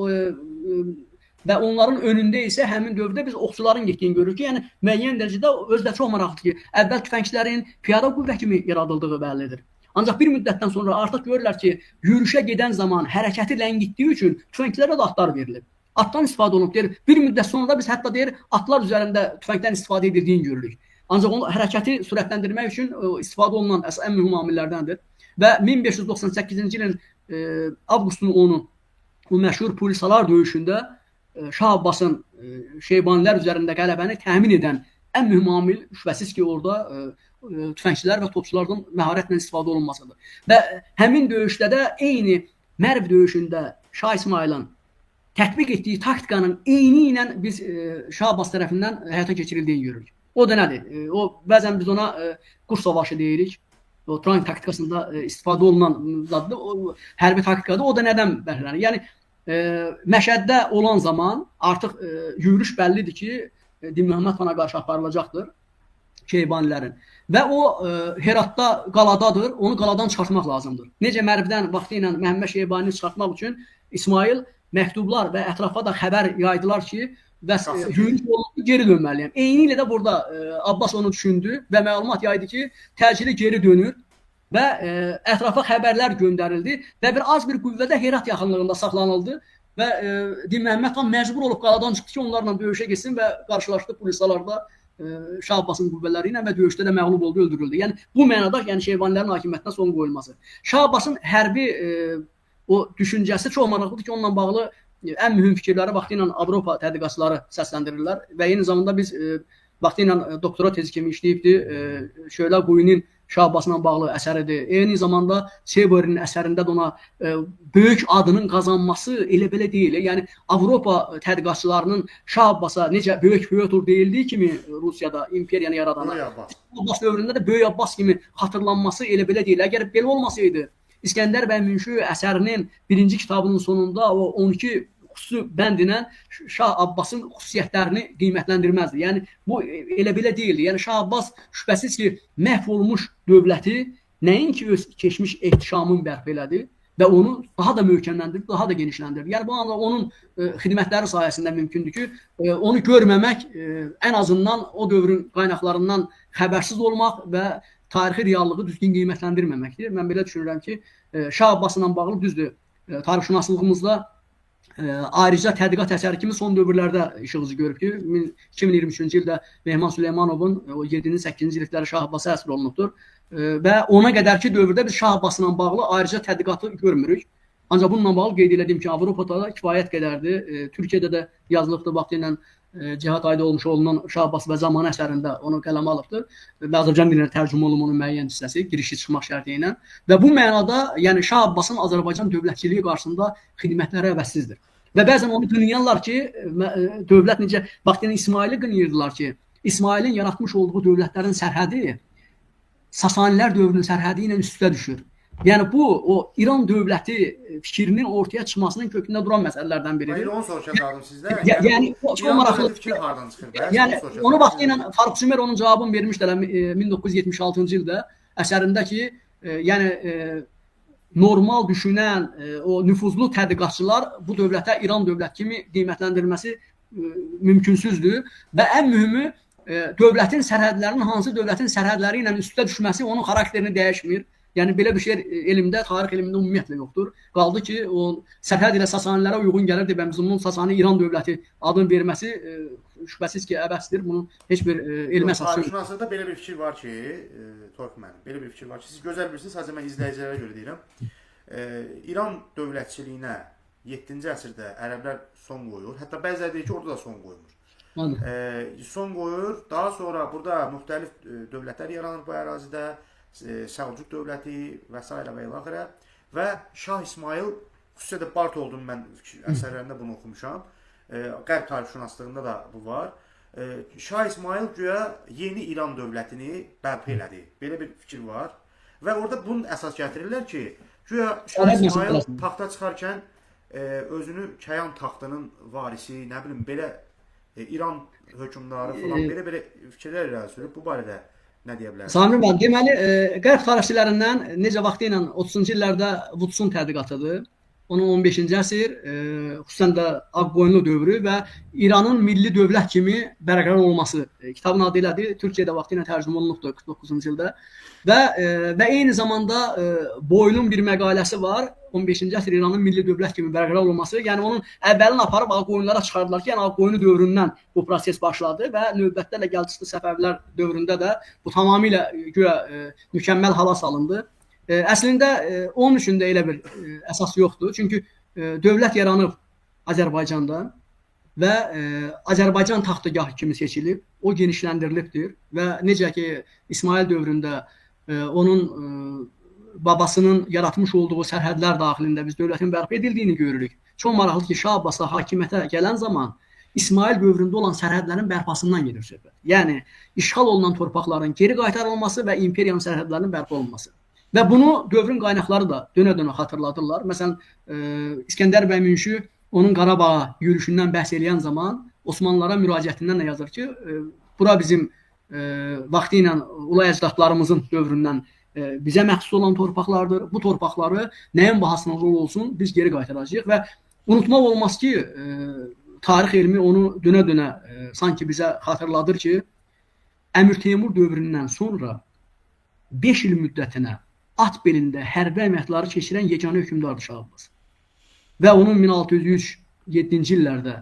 və onların önündə isə həmin dövrdə biz oxçuların getdiyini görürük ki, yəni müəyyən dərəcədə özü də çox maraqlıdır ki, əvvəl tüfəngçilərin piyada qüvvə kimi yaradıldığı bəllidir. Ancaq bir müddətdən sonra artıq görürlər ki, yürüşə gedən zaman hərəkəti ləngitdiyi üçün tüfəngçilərə də atlar verilir. Atdan istifadə olunub, deyir. Bir müddət sonra biz hətta deyir, atlar üzərində tüfəngdən istifadə edildiyini görürük. Ancaq onu hərəkəti sürətləndirmək üçün istifadə olunan ən mühüm amillərdəndir. Və 1598-ci ilin avqustun 10-u o məşhur Pulisalar döyüşündə Şah Abbasın Şeybanilər üzərində qələbəni təmin edən ən mühüm amil şübhəsiz ki, orada tüfəngçilər və topçulardan məharətlə istifadə olunmasıdır. Və həmin döyüşdə də eyni Mərv döyüşündə Şah İsmayılın tətbiq etdiyi taktikanın eyni ilə biz Şah Abbas tərəfindən həyata keçirildiyini görürük. O da nədir? O bəzən biz ona quş savaşı deyirik. O Train taktikasında istifadə olunan zaddır. O hərbi taktikadır. O da nədən bəhrələnir? Yəni Məşəddə olan zaman artıq yürüş bəllidir ki, Din Məhəmməd xana qarşı aparılacaqdır Şeybanilərin. Və o Heratda qaladadır, onu qaladan çıxartmaq lazımdır. Necə Mərvdən vaxtı ilə Məhəmməd Şeybanini çıxartmaq üçün İsmayıl məktublar və ətrafa da xəbər yaydılar ki, bəs yürüş olundu, geri dönməliyəm. Eyni ilə də burada Abbas onu düşündü və məlumat yaydı ki, təcili geri dönür və ətrafa xəbərlər göndərildi və bir az bir qüvvədə Herat yaxınlığında saxlanıldı və Din Məhəmməd xan məcbur olub qaladan çıxdı ki, onlarla döyüşə getsin və qarşılaşdı Pulisalarda Şah Abbasın qüvvələri ilə və döyüşdə də məğlub oldu, öldürüldü. Yəni bu mənada, yəni Şeybanilərin hakimiyyətinə son qoyulması. Şah Abbasın hərbi o düşüncəsi çox maraqlıdır ki, onunla bağlı ən mühüm fikirləri vaxtı ilə Avropa tədqiqatçıları səsləndirirlər və eyni zamanda biz vaxtı ilə doktora tezi kimi işləyibdi. Şölə Quyinin Şah Abbasla bağlı əsəridir. Eyni zamanda Severinin əsərində də ona böyük adının qazanması elə belə deyil. Yəni Avropa tədqiqatçılarının Şah Abbasa necə böyük Pyotr deyildiyi kimi Rusiyada imperiyanı yaradana, Abbas dövründə də Böyük Abbas kimi xatırlanması elə belə deyil. Əgər belə olmasaydı, İskəndər bəy Münşü əsərinin birinci kitabının sonunda o 12 xüsusi bənd ilə Şah Abbasın xüsusiyyətlərini qiymətləndirməzdi. Yəni bu elə belə deyildi. Yəni Şah Abbas şübhəsiz ki, məhv olmuş dövləti nəinki öz keçmiş ehtişamını bərpa elədi və onu daha da möhkəmləndirdi, daha da genişləndirdi. Yəni bu anda onun xidmətləri sayəsində mümkündür ki, onu görməmək ən azından o dövrün qaynaqlarından xəbərsiz olmaq və tarixi reallığı düzgün qiymətləndirməməkdir. Mən belə düşünürəm ki, Şah Abbasla bağlı düzdür, tarixşünaslığımızda ayrıca tədqiqat əsəri kimi son dövrlərdə işıq görüb ki, 2023-cü ildə Mehman Süleymanovun o 7-ci, 8-ci cildləri Şah Abbasa həsr olunubdur. Və ona qədərki dövrdə biz Şah Abbasla bağlı ayrıca tədqiqatı görmürük. Ancaq bununla bağlı qeyd elədim ki, Avropada da kifayət qədərdir. Türkiyədə də yazılıbdır, vaxtı ilə Cihat Aydoğmuşoğlunun Şah Abbas və Zamanı əsərində onu qələmə alıbdır və Azərbaycan dilinə tərcümə olunub onun müəyyən hissəsi girişi çıxmaq şərti ilə. Və bu mənada, yəni Şah Abbasın Azərbaycan dövlətçiliyi qarşısında xidmətləri əvəzsizdir. Və bəzən onu qınayarlar ki, dövlət necə, vaxtı ilə İsmaili qınayırdılar ki, İsmailin yaratmış olduğu dövlətlərin sərhədi Sasanilər dövrünün sərhədi ilə üst-üstə düşür. Yəni bu, o İran dövləti fikrinin ortaya çıxmasının kökündə duran məsələlərdən biridir. Hayır, onu soruşacaqdım sizdə. Yəni çox maraqlı. Fikri hardan çıxır? Yəni onu vaxtı ilə Faruk Sümer onun cavabını vermişdi elə 1976-cı ildə əsərində ki, yəni normal düşünən o nüfuzlu tədqiqatçılar bu dövlətə İran dövləti kimi qiymətləndirilməsi mümkünsüzdür və ən mühümü dövlətin sərhədlərinin hansı dövlətin sərhədləri ilə üstə düşməsi onun xarakterini dəyişmir. Yəni belə bir şey elmdə, tarix elmində ümumiyyətlə yoxdur. Qaldı ki, o sərhəd ilə Sasanilərə uyğun gəlirdi və bizim bunun Sasani İran dövləti adını verməsi şübhəsiz ki, əbəsdir. Bunun heç bir elmə əsası yoxdur. Tarixşünaslığında belə bir fikir var ki, Tofiq müəllim, belə bir fikir var ki, siz gözəl bilirsiniz, sadəcə mən izləyicilərə görə deyirəm. İran dövlətçiliyinə 7-ci əsrdə ərəblər son qoyur. Hətta bəziləri deyir ki, orada da son qoymur. Son qoyur. Daha sonra burada müxtəlif dövlətlər yaranır bu ərazidə. Səlcuq dövləti və s. və ilaxırə və Şah İsmayıl, xüsusilə də Bartoldun mən əsərlərində bunu oxumuşam, Qərb tarixşünaslığında da bu var. Şah İsmayıl güya yeni İran dövlətini bərpa elədi. Belə bir fikir var və orada bunu əsas gətirirlər ki, güya Şah İsmayıl taxta çıxarkən özünü Kəyan taxtının varisi, nə bilim, belə İran hökmdarı falan, belə-belə fikirlər irəli sürüb bu barədə. Nə deyə bilərsiniz? Samir müəllim, deməli, Qərb tarixçilərindən necə vaxtı ilə 30-cu illərdə Woodson tədqiqatıdır. Onun 15-ci əsr, xüsusən də Ağqoyunlu dövrü və İranın milli dövlət kimi bərqərar olması. Kitabın adı elədir, Türkiyədə vaxtı ilə tərcümə olunubdur 49-cu ildə. Və eyni zamanda Boylun bir məqaləsi var, 15-ci əsr İranın milli dövlət kimi bərqərar olması. Yəni onun əvvəlini aparıb Ağqoyunlara çıxardılar ki, yəni Ağqoyunlu dövründən bu proses başladı və növbətdə də gəldi çıxdı Səfəvilər dövründə də bu tamamilə güya mükəmməl hala salındı. Əslində onun üçün də elə bir əsas yoxdur. Çünki dövlət yaranıb Azərbaycanda və Azərbaycan taxtagahı kimi seçilib, o genişləndirilibdir və necə ki İsmail dövründə onun babasının yaratmış olduğu sərhədlər daxilində biz dövlətin bərpa edildiyini görürük. Çox maraqlı ki, Şah Abbas hakimiyyətə gələn zaman İsmail dövründə olan sərhədlərin bərpasından gedir söhbət. Yəni işğal olunan torpaqların geri qaytarılması və imperiyanın sərhədlərinin bərpa olunması. Və bunu dövrün qaynaqları da dönə-dönə xatırladırlar. Məsələn, İskəndər bəy Münşi onun Qarabağa yürüşündən bəhs eləyən zaman Osmanlılara müraciətindən də yazır ki, bura bizim vaxtı ilə ulu əcdadlarımızın dövründən bizə məxsus olan torpaqlardır. Bu torpaqları nəyin bahasına olsun biz geri qaytaracağıq və unutmaq olmaz ki, tarix elmi onu dönə-dönə sanki bizə xatırladır ki, Əmir Teymur dövründən sonra 5 il müddətinə at belində hərbi əməliyyatları keçirən yeganə hökmdardır Şah Abbas. Və onun 1603-7-ci illərdə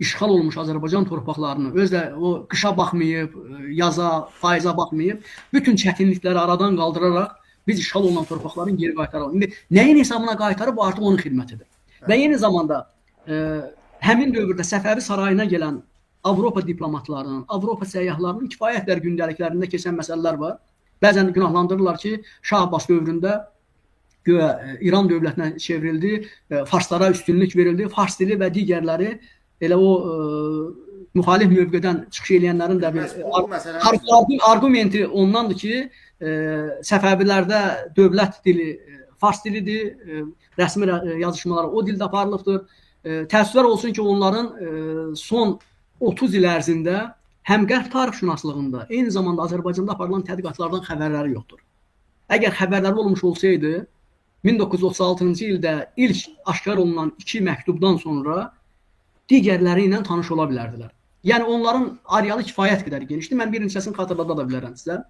işğal olmuş Azərbaycan torpaqlarını özlə o qışa baxmayıb, yaza, faiza baxmayıb, bütün çətinlikləri aradan qaldıraraq biz işğal olunan torpaqların geri qaytaralım. İndi nəyin hesabına qaytarıb, bu artıq onun xidmətidir. Və eyni zamanda həmin dövrdə Səfəvi sarayına gələn Avropa diplomatlarının, Avropa səyyahlarının kifayət qədər gündəliklərində keçən məsələlər var. Bəzən günahlandırırlar ki, Şah Abbas dövründə güya İran dövlətinə çevrildi, Farslara üstünlük verildi, Fars dili və digərləri elə o müxalif mövqedən çıxış eləyənlərin də bir arqumenti ondandır ki, Səfəvilərdə dövlət dili Fars dilidir, rəsmi yazışmalar o dildə aparılıbdır. Təəssüflər olsun ki, onların son 30 il ərzində həm qərb tarixşünaslığında, eyni zamanda Azərbaycanda aparılan tədqiqatlardan xəbərləri yoxdur. Əgər xəbərləri olmuş olsaydı, 1936-cı ildə ilk aşkar olunan iki məktubdan sonra digərləri ilə tanış ola bilərdilər. Yəni onların arealı kifayət qədər genişdir. Mən bir neçəsini xatırlada da bilərəm sizə.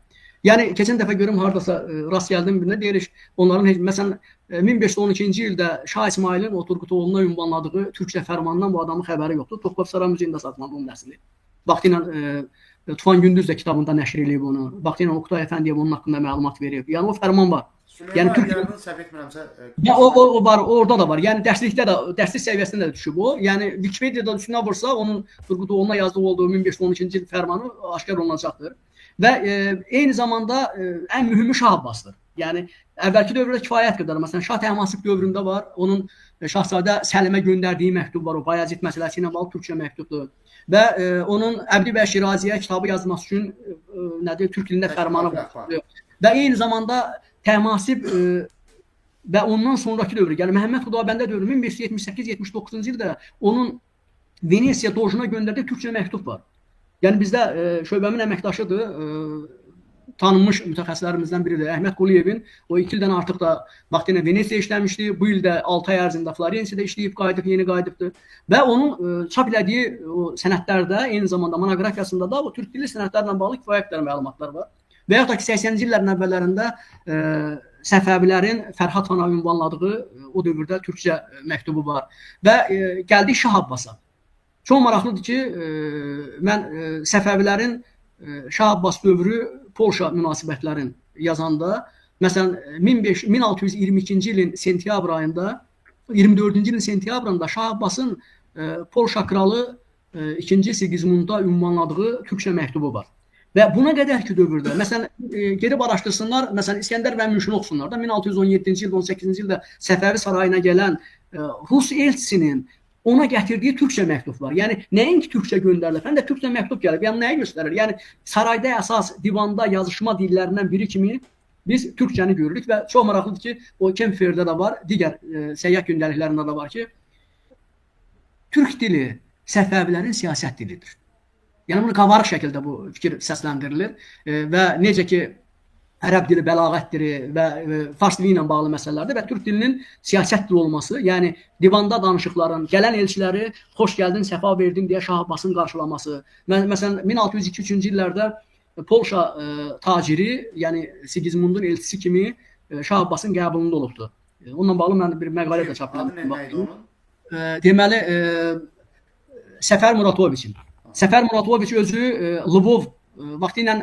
Yəni keçən dəfə görüm hardasa rast gəldim birinə, deyirik onların heç, məsələn 1512-ci ildə Şah İsmailin o Turqutoğluna ünvanladığı türkcə fərmandan bu adamın xəbəri yoxdur. Topkapı Saray Muzeyində saxlanır onun əsli. Vaxtilə Tufan Gündüz də kitabında nəşr eləyib onu. Vaxtilə Oqtay Əfəndiyev onun haqqında məlumat verib. Yəni o fərman var. Yəni Türk səhv etmirəmsə, ya o var, orada da var. Yəni dərslikdə də, dərslik səviyyəsində də düşüb o. Yəni Wikipediada üstünə vursa, onun Turqutoğluna yazdığı olduğu 1512-ci il fərmanı aşkar olunacaqdır. Və eyni zamanda ən mühümü Şah Abbasdır. Yəni əvvəlki dövrdə kifayət qədər, məsələn Şah Təhmasib dövründə var, onun Şahzadə Səlimə göndərdiyi məktub var, o Bayazid məsələsi ilə bağlı türkcə məktubdur. Və onun Əbdi bəy Şiraziyə kitabı yazması üçün nədir, türk dilində fərmanı var. Və eyni zamanda Təhmasib və ondan sonraki dövrü, yəni Məhəmməd Xudabəndə dövrü 1578-79-cu ildə onun Venesiya dojuna göndərdiyi türkcə məktub var. Yəni bizdə şöbəmin əməkdaşıdır, tanınmış mütəxəssislərimizdən biridir. Əhməd Quliyevin o 2 ildən artıq da vaxtilə Venesiya işləmişdi. Bu il də 6 ay ərzində Florensiyada işləyib qayıdıb, yeni qayıdıbdır. Və onun çap elədiyi o sənədlərdə, eyni zamanda monoqrafiyasında da o türk dilli sənədlərlə bağlı kifayət qədər məlumatlar var. Və yaxud da ki, 80-ci illərin əvvəllərində Səfəvilərin Fərhad xana ünvanladığı o dövrdə türkcə məktubu var. Və gəldik Şah Abbasa. Çox maraqlıdır ki, mən Səfəvilərin Şah Abbas dövrü Polşa münasibətlərin yazanda, məsələn, 1622-ci ilin sentyabr ayında, 24-cü ilin sentyabrında Şah Abbasın Polşa kralı 2-ci Sigismunda ünvanladığı türkcə məktubu var. Və buna qədər ki dövrdə, məsələn, gedib araşdırsınlar, məsələn, İskəndər bəy Münşini oxusunlar da, 1617-ci ildə, 18-ci ildə Səfəvi sarayına gələn Rus elçisinin ona gətirdiyi türkcə məktub var. Yəni, nəinki türkcə göndərilib, həm də türkcə məktub gəlib. Yəni, nəyi göstərir? Yəni, sarayda əsas divanda yazışma dillərindən biri kimi biz türkcəni görürük və çox maraqlıdır ki, o Kempferdə də var, digər səyyah gündəliklərində də var ki, türk dili Səfəvilərin siyasət dilidir. Yəni, bunu qabarıq şəkildə bu fikir səsləndirilir və necə ki, ərəb dili bəlağət dili və fars dili ilə bağlı məsələlərdir və türk dilinin siyasət dili olması, yəni divanda danışıqların, gələn elçiləri xoş gəldin, səfa verdin deyə Şah Abbasın qarşılaması. Məsələn, 1602-3-cü illərdə Polşa taciri, yəni Sigismundun elçisi kimi Şah Abbasın qəbulunda olubdur. Onunla bağlı mən bir məqalə də çap eləmişdim. Deməli, Səfər Muratoviçin. Səfər Muratoviç özü Lvov vaxtilə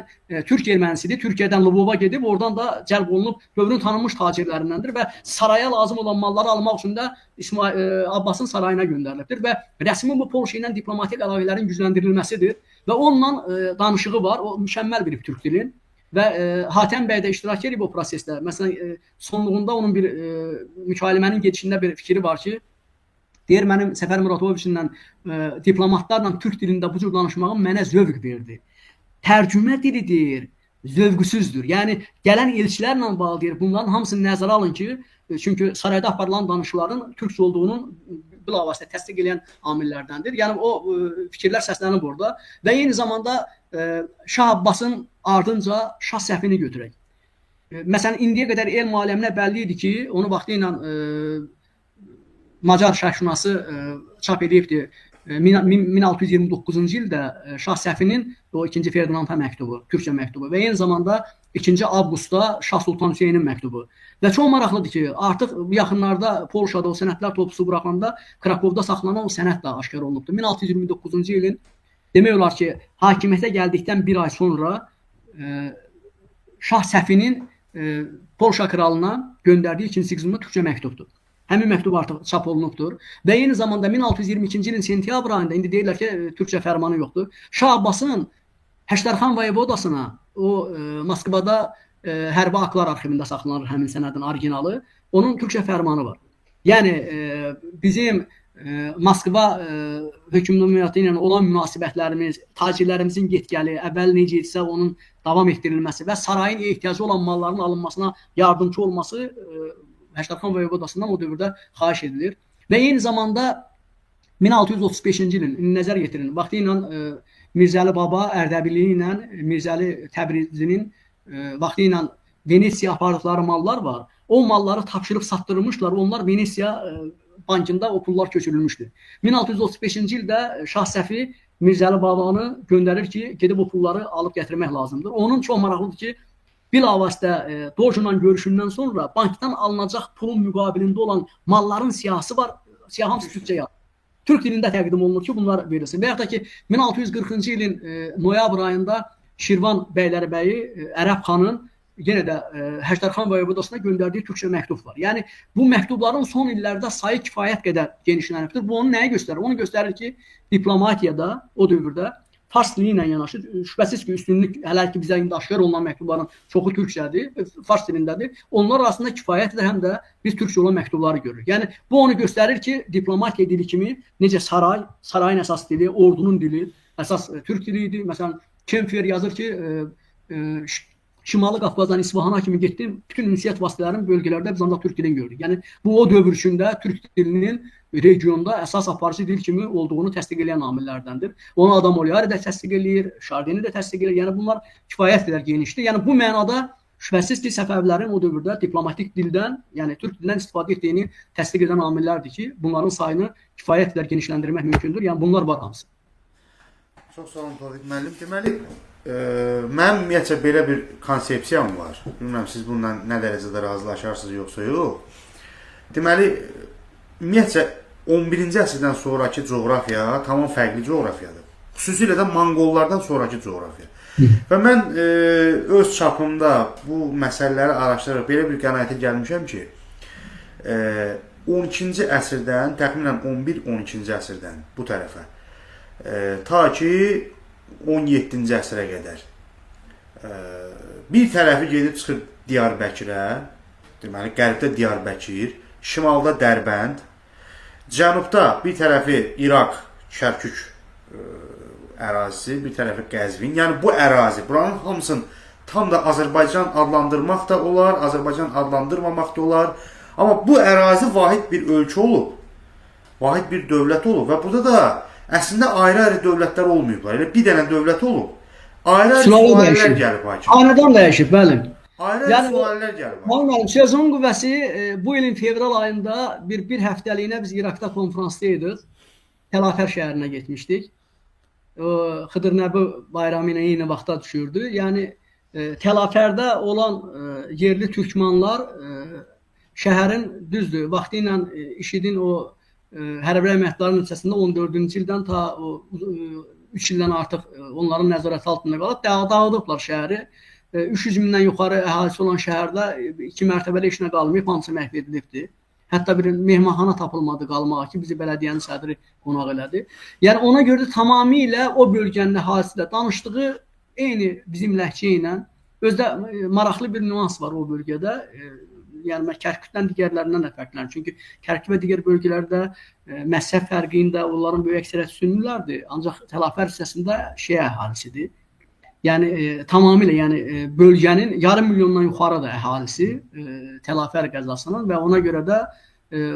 türk ermənisidir. Türkiyədən Lvova gedib, oradan da cəlb olunub dövrün tanınmış tacirlərindəndir və saraya lazım olan malları almaq üçün də Abbasın sarayına göndərilibdir və rəsmi bu Polşa ilə diplomatik əlaqələrin gücləndirilməsidir və onunla danışığı var. O mükəmməl bir türk dilin və Hatəm bəy də iştirak edib o prosesdə. Məsələn, sonluğunda onun bir mükalimənin gedişində bir fikri var ki, deyir, mənim Səfər Muratoviçlə diplomatlarla türk dilində bu cür danışmağım mənə zövq verdi. Tərcümə dilidir, zövqsüzdür. Yəni, gələn elçilərlə bağlı deyir, bunların hamısını nəzərə alın ki, çünki sarayda aparılan danışıqların türkcə olduğunun bilavasitə təsdiq edən amillərdəndir. Yəni, o fikirlər səslənib orada və eyni zamanda Şah Abbasın ardınca Şah Səfini götürək. Məsələn, indiyə qədər elm aləminə bəlli idi ki, onu vaxtı ilə Macar şərhşünası çap edibdir. 1629-cu ildə Şah Səfinin o 2-ci Ferdinanda məktubu, türkcə məktubu və eyni zamanda 2-ci Avqustda Şah Sultan Hüseynin məktubu. Və çox maraqlıdır ki, artıq yaxınlarda Polşada o sənədlər toplusu buraxanda Krakovda saxlanan o sənəd də aşkar olunubdur. 1629-cu ilin demək olar ki, hakimiyyətə gəldikdən bir ay sonra Şah Səfinin Polşa kralına göndərdiyi 2-ci Sigismunda türkcə məktubdur. Həmin məktub artıq çap olunubdur. Və eyni zamanda 1622-ci ilin sentyabr ayında, indi deyirlər ki, türkcə fərmanı yoxdur. Şah Abbasın Həşdərxan voyevodasına o Moskvada hərbi aktlar arxivində saxlanılır həmin sənədin originalı. Onun türkcə fərmanı var. Yəni bizim Moskva hökmünnəti ilə olan münasibətlərimiz, tacirlərimizin get-gəli, əvvəl necə idisə onun davam etdirilməsi və sarayın ehtiyacı olan malların alınmasına yardımçı olması Həşdərxan voyevodasından o dövrdə xahiş edilir. Və eyni zamanda 1635-ci ilin nəzər yetirin. Vaxtı ilə Mirzəli Baba Ərdəbili ilə Mirzəli Təbrizinin vaxtı ilə Venesiya apardıqları mallar var. O malları tapşırıb satdırmışlar. Onlar Venesiya bankında o pullar köçürülmüşdü. 1635-ci ildə Şah Səfi Mirzəli Babanı göndərir ki, gedib o pulları alıb gətirmək lazımdır. Onun çox maraqlıdır ki, bilavasitə Dojla görüşündən sonra bankdan alınacaq pulun müqabilində olan malların siyahısı var. Siyahı hamısı türkcə yazılır. Türk dilində təqdim olunur ki, bunlar verilsin. Və yaxud da ki, 1640-cı ilin noyabr ayında Şirvan bəylərbəyi Ərəb xanın yenə də Həştərxan voyevodasına göndərdiyi türkcə məktub var. Yəni bu məktubların son illərdə sayı kifayət qədər genişlənibdir. Bu onu nəyi göstərir? Onu göstərir ki, diplomatiyada o dövrdə fars dili ilə yanaşı şübhəsiz ki, üstünlük hələ ki bizə indi aşkar olunan məktubların çoxu türkcədir, fars dilindədir. Onlar arasında kifayət qədər həm də biz türkcə olan məktubları görürük. Yəni bu onu göstərir ki, diplomatiya dili kimi necə sarayın əsas dili, ordunun dili, əsas türk dili idi. Məsələn, Kempfer yazır ki, Şimali Qafqazdan İsfahana kimi getdim, bütün ünsiyyət vasitələrinin bölgələrdə biz ancaq türk dilini gördük. Yəni bu o dövr içində türk dilinin regionda əsas aparıcı dil kimi olduğunu təsdiq edən amillərdəndir. Onu Adam Olyari də təsdiq eləyir, Şardeni də təsdiq eləyir. Yəni bunlar kifayət qədər genişdir. Yəni bu mənada şübhəsiz ki, Səfəvilərin o dövrdə diplomatik dildən, yəni türk dilindən istifadə etdiyini təsdiq edən amillərdir ki, bunların sayını kifayət qədər genişləndirmək mümkündür. Yəni bunlar var hamısı. Çox sağ olun Tofiq müəllim. Deməli, mənim ümumiyyətcə belə bir konsepsiyam var. Bilmirəm siz bununla nə dərəcədə razılaşarsınız yoxsa yox. Deməli, ümumiyyətcə 11-ci əsrdən sonrakı coğrafiya tamam fərqli coğrafiyadır. Xüsusilə də Monqollardan sonrakı coğrafiya. Və mən öz çapımda bu məsələləri araşdıraraq belə bir qənaətə gəlmişəm ki, 12-ci əsrdən, təxminən 11-12-ci əsrdən bu tərəfə ta ki 17-ci əsrə qədər bir tərəfi gedib çıxır Diyarbəkirə, deməli qərbdə Diyarbəkir, şimalda Dərbənd, cənubda bir tərəfi İraq, Kərkük ərazisi, bir tərəfi Qəzvin. Yəni bu ərazi, buranın hamısını tam da Azərbaycan adlandırmaq da olar, Azərbaycan adlandırmamaq da olar. Amma bu ərazi vahid bir ölkə olub, vahid bir dövlət olub və burada da əslində ayrı-ayrı dövlətlər olmayıblar. Elə bir dənə dövlət olub. Ayrı-ayrı sülalilər gəlib hakim. Xanedan dəyişib, bəli. Ayrı-ayrı yəni, sülalilər gəlib. Müəllim, sezon qüvvəsi bu ilin fevral ayında bir həftəliyinə biz İraqda konfransda idik. Təlafər şəhərinə getmişdik. Xıdır Nəbi bayramı ilə eyni vaxtda düşürdü. Yəni Təlafərdə olan yerli türkmanlar şəhərin düzdür, vaxtı ilə IŞİD-in o hərbi əməliyyatların nəticəsində 14-cü ildən ta 3 ildən artıq onların nəzarəti altında qalıb, dağıdıblar şəhəri. 300 mindən yuxarı əhalisi olan şəhərdə 2 mərtəbəli heç nə qalmayıb, hamısı məhv edilibdir. Hətta bir mehmanxana tapılmadı qalmağa ki, bizi bələdiyyənin sədri qonaq elədi. Yəni ona görə də tamamilə o bölgənin əhalisi də danışdığı eyni bizim ləhcə ilə, özdə maraqlı bir nüans var o bölgədə. Yəni mən Kərkükdən digərlərindən də fərqlənir. Çünki Kərkük və digər bölgələrdə məzhəb fərqində onların böyük əksəriyyəti sünnilərdir. Ancaq Təlafər hissəsində şiə əhalisidir. Yəni tamamilə, yəni bölgənin yarım milyondan yuxarı da əhalisi Təlafər qəzasının və ona görə də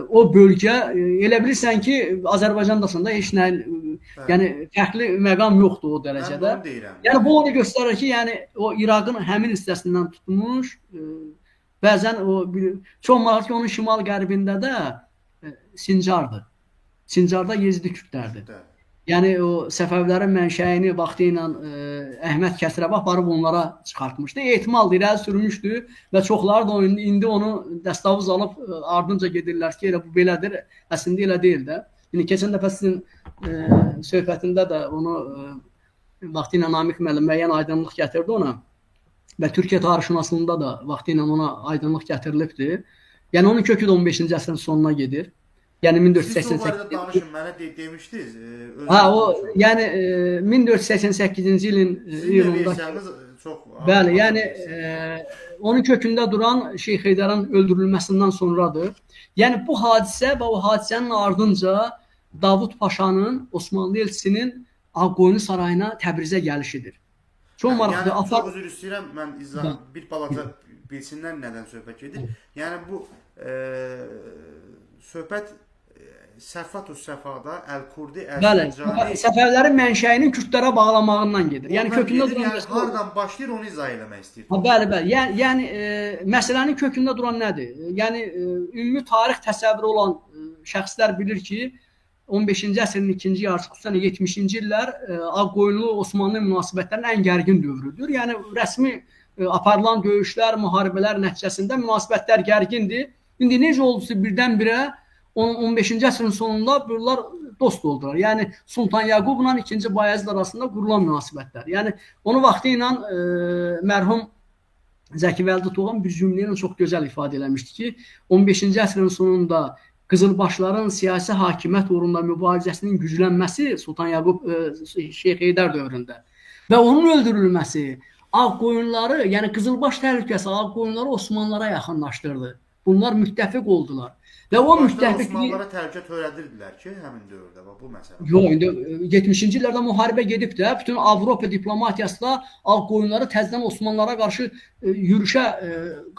o bölgə elə bilirsən ki, Azərbaycandasın da heç nə, yəni fərqli məqam yoxdur o dərəcədə. Yəni bu onu göstərir ki, yəni o İraqın həmin hissəsindən tutmuş, bəzən o çox maraqlı ki, onun şimal-qərbində də Sincardır. Sincarda Yezidi kürdlərdir. Yəni o Səfəvilərin mənşəyini vaxtı ilə Əhməd Kəsrəvi aparıb onlara çıxartmışdı. Ehtimal irəli sürmüşdü və çoxları da indi onu dəstavuz alıb ardınca gedirlər ki, elə bu belədir. Əslində elə deyil də. İndi keçən dəfə sizin söhbətində də onu vaxtı ilə Namiq müəllim müəyyən aydınlıq gətirdi ona. Və Türkiyə tarixşünaslığında da vaxtı ilə ona aydınlıq gətirilibdir. Yəni onun kökü də 15-ci əsrin sonuna gedir. Yəni Siz o 1488 barədə danışın, mənə demişdiniz. Ha, o yəni 1488-ci ilin iyulunda. Çox bəli, yəni onun kökündə duran Şeyx Heydərin öldürülməsindən sonradır. Yəni bu hadisə və o hadisənin ardınca Davud Paşanın Osmanlı elçisinin Ağqoyunlu sarayına Təbrizə gəlişidir. Çox maraqlı. Yəni, çox üzr istəyirəm, mən izah bir balaca bilsinlər nədən söhbət gedir. Yəni bu söhbət Səfatus Səfada Əl-Kurdi Bəli, Ərzincani Səfəvilərin mənşəyinin kürdlərə bağlamağından gedir. Yəni ondan kökündə gedir. duran Yəni məsələ odur. hardan başlayır onu izah eləmək istəyir. Ha, bəli, bəli. Yəni məsələnin kökündə duran nədir? Yəni ümumi tarix təsəvvürü olan şəxslər bilir ki, 15-ci əsrin ikinci yarısı, xüsusən də 70-ci illər Ağqoyunlu Osmanlı münasibətlərinin ən gərgin dövrüdür. Yəni rəsmi aparılan döyüşlər, müharibələr nəticəsində münasibətlər gərgindir. İndi necə oldusa birdən-birə 15-ci əsrin sonunda bunlar dost oldular. Yəni Sultan Yaqubla 2-ci Bayezid arasında qurulan münasibətlər. Yəni onu vaxtı ilə mərhum Zəki Vəldi Toğan bir cümlə ilə çox gözəl ifadə eləmişdi ki, 15-ci əsrin sonunda Qızılbaşların siyasi hakimiyyət uğrunda mübarizəsinin güclənməsi Sultan Yaqub Şeyx Heydər dövründə və onun öldürülməsi Ağqoyunları, yəni Qızılbaş təhlükəsi Ağqoyunları Osmanlılara yaxınlaşdırdı. Bunlar müttəfiq oldular. Və o müttəfiqlik Osmanlılara təhlükə törədirdilər ki, həmin dövrdə bax bu məsələ. Yox, indi 70-ci illərdə müharibə gedib də, bütün Avropa diplomatiyası da Ağqoyunları təzədən Osmanlılara qarşı yürüşə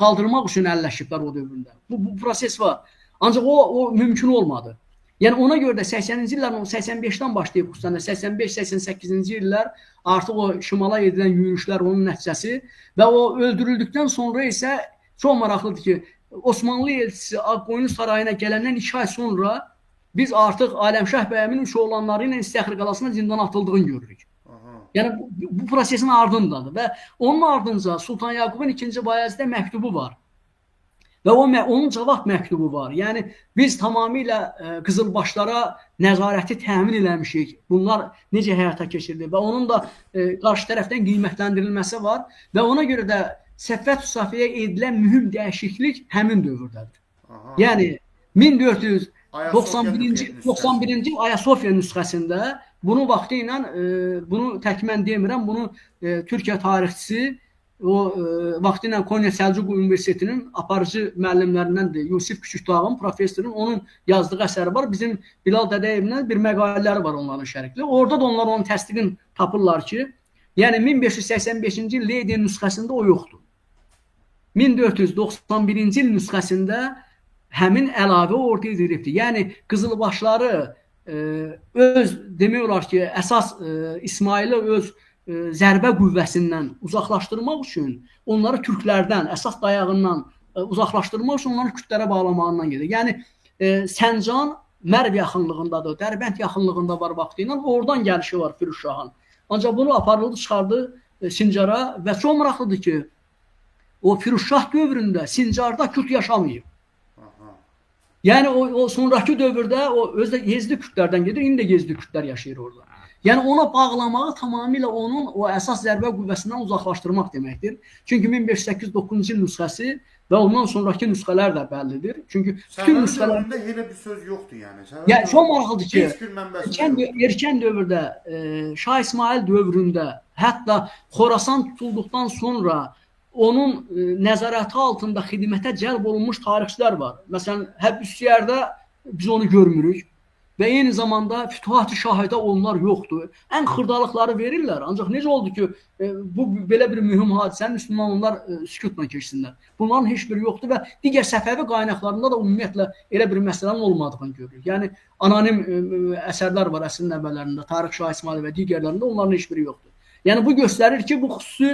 qaldırmaq üçün əlləşiblər o dövründə. Bu proses var. Ancaq o mümkün olmadı. Yəni ona görə də 80-ci illərin 85-dən başlayıb xüsusən də 85-88-ci illər artıq o şimala edilən yürüşlər onun nəticəsi və o öldürüldükdən sonra isə çox maraqlıdır ki, Osmanlı elçisi Ağqoyunlu sarayına gələndən 2 ay sonra biz artıq Aləmşah bəyimin üç oğlanları ilə İstəxr qalasına zindana atıldığını görürük. Aha. Yəni bu prosesin ardındadır və onun ardınca Sultan Yaqubun 2-ci Bayeziddə məktubu var. Və onun cavab məktubu var. Yəni biz tamamilə qızılbaşlara nəzarəti təmin eləmişik. Bunlar necə həyata keçirilir və onun da qarşı tərəfdən qiymətləndirilməsi var və ona görə də Səfət Safiyə edilən mühüm dəyişiklik həmin dövrdədir. Aha. Yəni 1491-ci Ayasofya nüsxəsində bunu vaxtı ilə bunu tək mən demirəm, bunu Türkiyə tarixçisi o vaxtı ilə Konya Səlcuq Universitetinin aparıcı müəllimlərindəndir. Yusif Küçükdağın professorun onun yazdığı əsəri var. Bizim Bilal Dədəyevlə bir məqalələri var onların şərikli. Orada da onlar onun təsdiqini tapırlar ki, yəni 1585-ci il Leyden nüsxəsində o yoxdur. 1491-ci il nüsxəsində həmin əlavə orada edilibdir. Yəni qızılbaşları öz demək olar ki, əsas İsmaili öz zərbə qüvvəsindən uzaqlaşdırmaq üçün onları türklərdən, əsas dayağından uzaqlaşdırmaq üçün onları kürdlərə bağlamağından gedir. Yəni Səncan Mərv yaxınlığındadır, Dərbənd yaxınlığında var vaxtı ilə, oradan gəlişi var Firuzşahın. Ancaq bunu aparıldı, çıxardı Sincara və çox maraqlıdır ki, o Firuzşah dövründə Sincarda Kürd yaşamayıb. Aha. Yəni o sonrakı dövrdə o özü də Yezdi Kürdlərdən gedir, indi də Yezdi Kürdlər yaşayır orada. Yəni ona bağlamağı tamamilə onun o əsas zərbə qüvvəsindən uzaqlaşdırmaq deməkdir. Çünki 1508-9-cu il nüsxəsi və ondan sonrakı nüsxələr də bəllidir. Çünki bütün Səfəvi nüsxələr dövründə elə bir söz yoxdur yəni. Səfəvi Yəni çox maraqlıdır ki, heç bir mənbəsində yoxdur. erkən dövrdə Şah İsmail dövründə, hətta Xorasan tutulduqdan sonra onun nəzarəti altında xidmətə cəlb olunmuş tarixçilər var. Məsələn, Həbüssiyərdə biz onu görmürük və eyni zamanda Fütuhat-ı Şahidə onlar yoxdur. Ən xırdalıqları verirlər. Ancaq necə oldu ki, bu belə bir mühüm hadisənin üstündən onlar sükutla keçsinlər. Bunların heç biri yoxdur və digər Səfəvi qaynaqlarında da ümumiyyətlə elə bir məsələnin olmadığını görürük. Yəni anonim əsərlər var əsrin əvvəllərində, Tarix Şah İsmail və digərlərində onların heç biri yoxdur. Yəni bu göstərir ki, bu xüsusi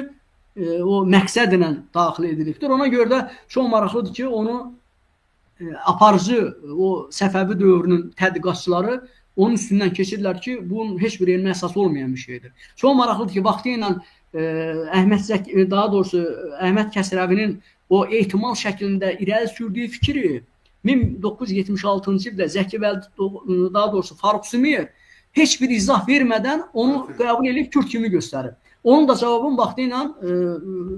o məqsədlə daxil edilibdir. Ona görə də çox maraqlıdır ki, onu aparıcı o Səfəvi dövrünün tədqiqatçıları onun üstündən keçirlər ki, bunun heç bir elmi əsası olmayan bir şeydir. Çox maraqlıdır ki, vaxtı ilə Əhməd Kəsrəvinin o ehtimal şəklində irəli sürdüyü fikri 1976-cı ildə Zəki Vəldi, daha doğrusu Faruk Sümeyer heç bir izah vermədən onu qəbul edib Kürd kimi göstərib. Onun da cavabın vaxtı ilə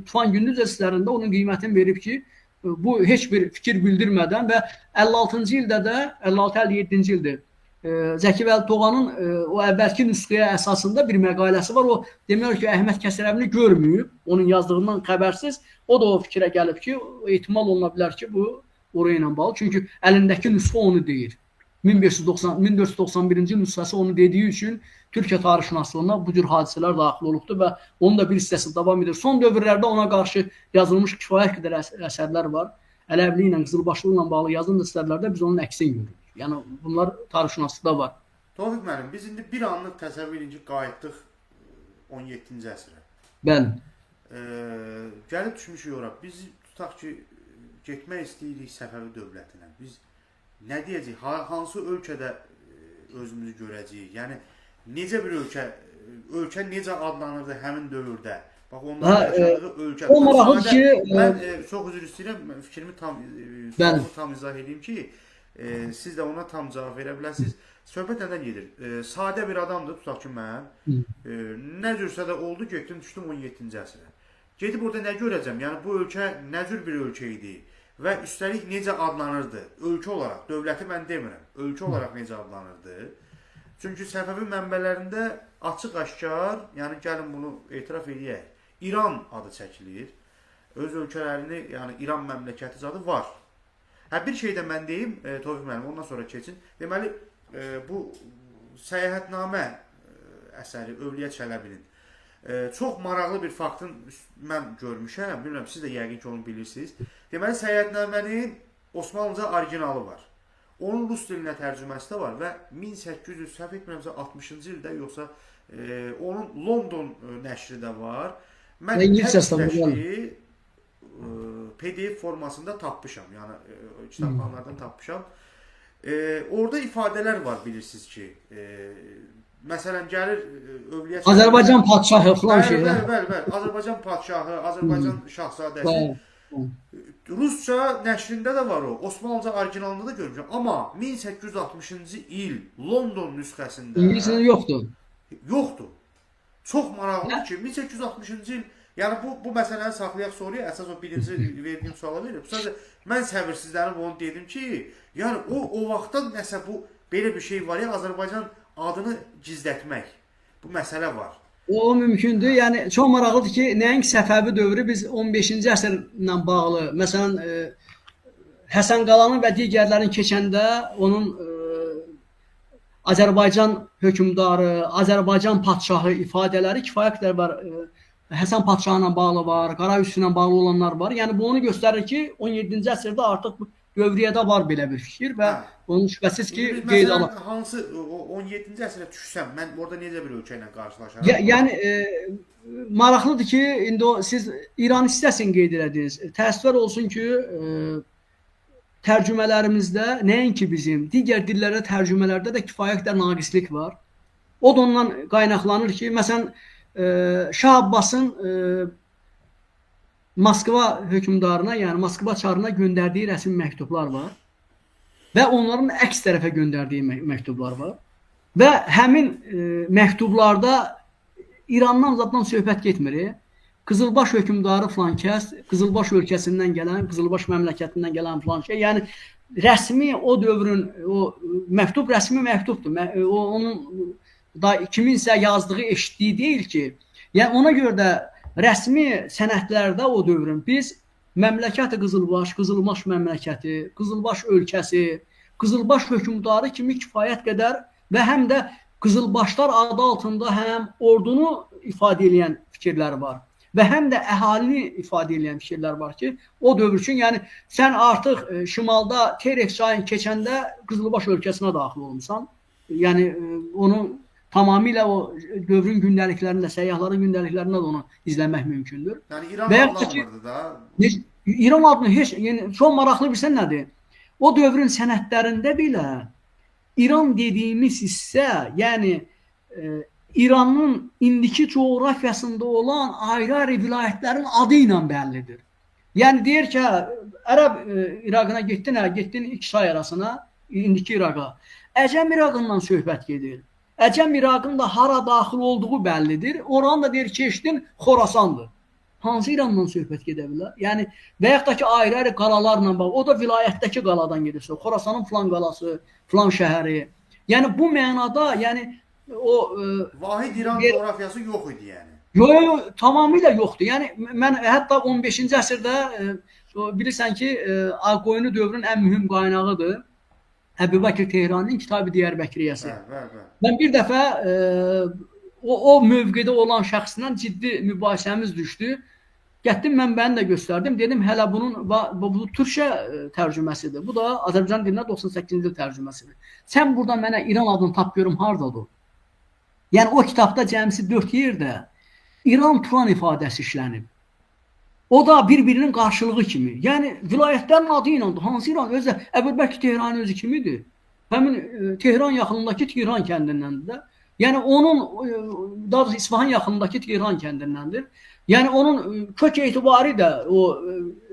Tufan Gündüz əsərlərində onun qiymətini verib ki, bu heç bir fikir bildirmədən və 56-cı ildə də 56-57-ci ildir. Zəki Vəli Toğanın o əvvəlki nüsxəyə əsasında bir məqaləsi var. O demək ki, Əhməd Kəsrəvini görməyib, onun yazdığından xəbərsiz. O da o fikrə gəlib ki, ehtimal oluna bilər ki, bu oraya ilə bağlı. Çünki əlindəki nüsxə onu deyir. 1491-ci nüsxəsi onu dediyi üçün Türkiyə tarixşünaslığına bu cür hadisələr daxil olubdur və onun da bir hissəsi davam edir. Son dövrlərdə ona qarşı yazılmış kifayət qədər əsərlər var. Ələvli ilə, Qızılbaşlı ilə bağlı yazılan əsərlərdə biz onun əksini görürük. Yəni bunlar tarixşünaslıqda var. Tofiq müəllim, biz indi bir anlıq təsəvvür edin ki, qayıtdıq 17-ci əsrə. Bəli. Gəlib düşmüşük ora. Biz tutaq ki, getmək istəyirik Səfəvi dövlətinə. Biz nə deyəcəyik? Hansı ölkədə özümüzü görəcəyik? Yəni necə bir ölkə, ölkə necə adlanırdı həmin dövrdə? Bax onların yaşadığı ölkə. O maraqlıdır ki, mən çox üzr istəyirəm, fikrimi tam sualımı tam izah edeyim ki, siz də ona tam cavab verə bilərsiniz. Söhbət nədən gedir? Sadə bir adamdır, tutaq ki mən. Nə cürsə də oldu, getdim, düşdüm 17-ci əsrə. Gedib orada nə görəcəm? Yəni bu ölkə nə cür bir ölkə idi və üstəlik necə adlanırdı? Ölkə olaraq, dövləti mən demirəm. Ölkə olaraq necə adlanırdı? Çünki Səfəvi mənbələrində açıq-aşkar, yəni gəlin bunu etiraf eləyək, İran adı çəkilir. Öz ölkələrini, yəni İran məmləkəti adı var. Hə, bir şey də mən deyim, Tofiq müəllim, ondan sonra keçin. Deməli, bu səyahətnamə əsəri Övliya Çələbinin çox maraqlı bir faktın mən görmüşəm. Bilmirəm, siz də yəqin ki onu bilirsiniz. Deməli, səyahətnamənin Osmanlıca orijinalı var. Onun rus dilinə tərcüməsi də var və 1800, səhv etmirəmsə 60-cı ildə yoxsa onun London nəşri də var. Mən nəşri PDF formasında tapmışam. Yəni kitabxanalardan tapmışam. Orada ifadələr var, bilirsiniz ki. Məsələn gəlir Övliya Azərbaycan padşahı falan şey. Bəli, bəli, bəli. Azərbaycan padşahı, Azərbaycan şahzadəsi. Rusca nəşrində də var o. Osmanlıca orijinalında da görmüşəm. Amma 1860-cı il London nüsxəsində İngiliscədə yoxdur. Yoxdur. Çox maraqlıdır ki, 1860-cı il, yəni bu məsələni saxlayaq sonraya, əsas o birinci verdiyim suala verir. Sadəcə mən səbirsizlənib onu dedim ki, yəni o vaxtdan nəsə bu belə bir şey var ya, Azərbaycan adını gizlətmək. Bu məsələ var. O mümkündür. Yəni çox maraqlıdır ki, nəinki Səfəvi dövrü biz 15-ci əsrlə bağlı, məsələn, Həsən Qalanın və digərlərin keçəndə onun Azərbaycan hökmdarı, Azərbaycan padşahı ifadələri kifayət qədər var. Həsən padşahı ilə bağlı var, Qara Üstü ilə bağlı olanlar var. Yəni bu onu göstərir ki, 17-ci əsrdə artıq dövriyyədə var belə bir fikir və onun şübhəsiz ki, qeyd alınır. Hansı 17-ci əsrə düşsəm, mən orada necə bir ölkə ilə qarşılaşaram? Yəni maraqlıdır ki, indi o siz İran hissəsini qeyd elədiniz. Təəssüflər olsun ki, tərcümələrimizdə nəinki bizim, digər dillərə tərcümələrdə də kifayət qədər naqislik var. O da ondan qaynaqlanır ki, məsələn, Şah Abbasın Moskva hökmdarına, yəni Moskva çarına göndərdiyi rəsmi məktublar var və onların əks tərəfə göndərdiyi məktublar var. Və həmin məktublarda İrandan zaddan söhbət getmir. Qızılbaş hökmdarı filan kəs, Qızılbaş ölkəsindən gələn, Qızılbaş məmləkətindən gələn filan şey. Yəni rəsmi o dövrün o məktub rəsmi məktubdur. O onun da kiminsə yazdığı, eşitdiyi deyil ki. Yəni ona görə də rəsmi sənədlərdə o dövrün biz məmləkəti Qızılbaş, Qızılbaş məmləkəti, Qızılbaş ölkəsi, Qızılbaş hökmdarı kimi kifayət qədər və həm də Qızılbaşlar adı altında həm ordunu ifadə eləyən fikirlər var və həm də əhalini ifadə eləyən fikirlər var ki, o dövr üçün, yəni sən artıq şimalda Terek çayını keçəndə Qızılbaş ölkəsinə daxil olmusan. Yəni onu tamamilə o dövrün gündəliklərində, səyyahların gündəliklərində də onu izləmək mümkündür. Yəni İran adlanmırdı da. İran adını heç, yəni çox maraqlı bilsən nədir? O dövrün sənədlərində belə İran dediyimiz hissə, yəni İranın indiki coğrafiyasında olan ayrı-ayrı vilayətlərin adı ilə bəllidir. Yəni deyir ki, Ərəb İraqına getdin, hə, getdin iki çay arasına, indiki İraqa. Əcəm İraqından söhbət gedir. Əcəm İraqın da hara daxil olduğu bəllidir. Oranı da deyir, keçdin, Xorasandır. Hansı İrandan söhbət gedə bilər? Yəni, və yaxud da ki, ayrı-ayrı qalalarla bağlı, o da vilayətdəki qaladan gedirsə, Xorasanın filan qalası, filan şəhəri. Yəni, bu mənada, yəni, o... Vahid İran coğrafiyası yox idi, yəni. Yox, yox, tamamilə yoxdur. Yəni, mən hətta 15-ci əsrdə, bilirsən ki, Ağqoyunlu dövrün ən mühüm qaynağıdır. Əbubəkir Tehraninin Kitab-ı Diyarbəkiriyyəsi. Mən bir dəfə o mövqedə olan şəxslə ciddi mübahisəmiz düşdü. Gətdim mənbəni də göstərdim. Dedim hələ bunun bu türkcə tərcüməsidir. Bu da Azərbaycan dilinə 98-ci il tərcüməsidir. Sən burada mənə İran adını tap görüm hardadır o? Yəni o kitabda cəmsi 4 yerdə İran Turan ifadəsi işlənib. O da bir-birinin qarşılığı kimi. Yəni vilayətlərin adı ilandır. Hansı İran? Özü Əbubəkr Tehrani özü kimidir? Həmin Tehran yaxınlığındakı Tehran kəndindəndir də. Yəni onun daha doğrusu İsfahan yaxınlığındakı Tehran kəndindəndir. Yəni onun kök etibari də o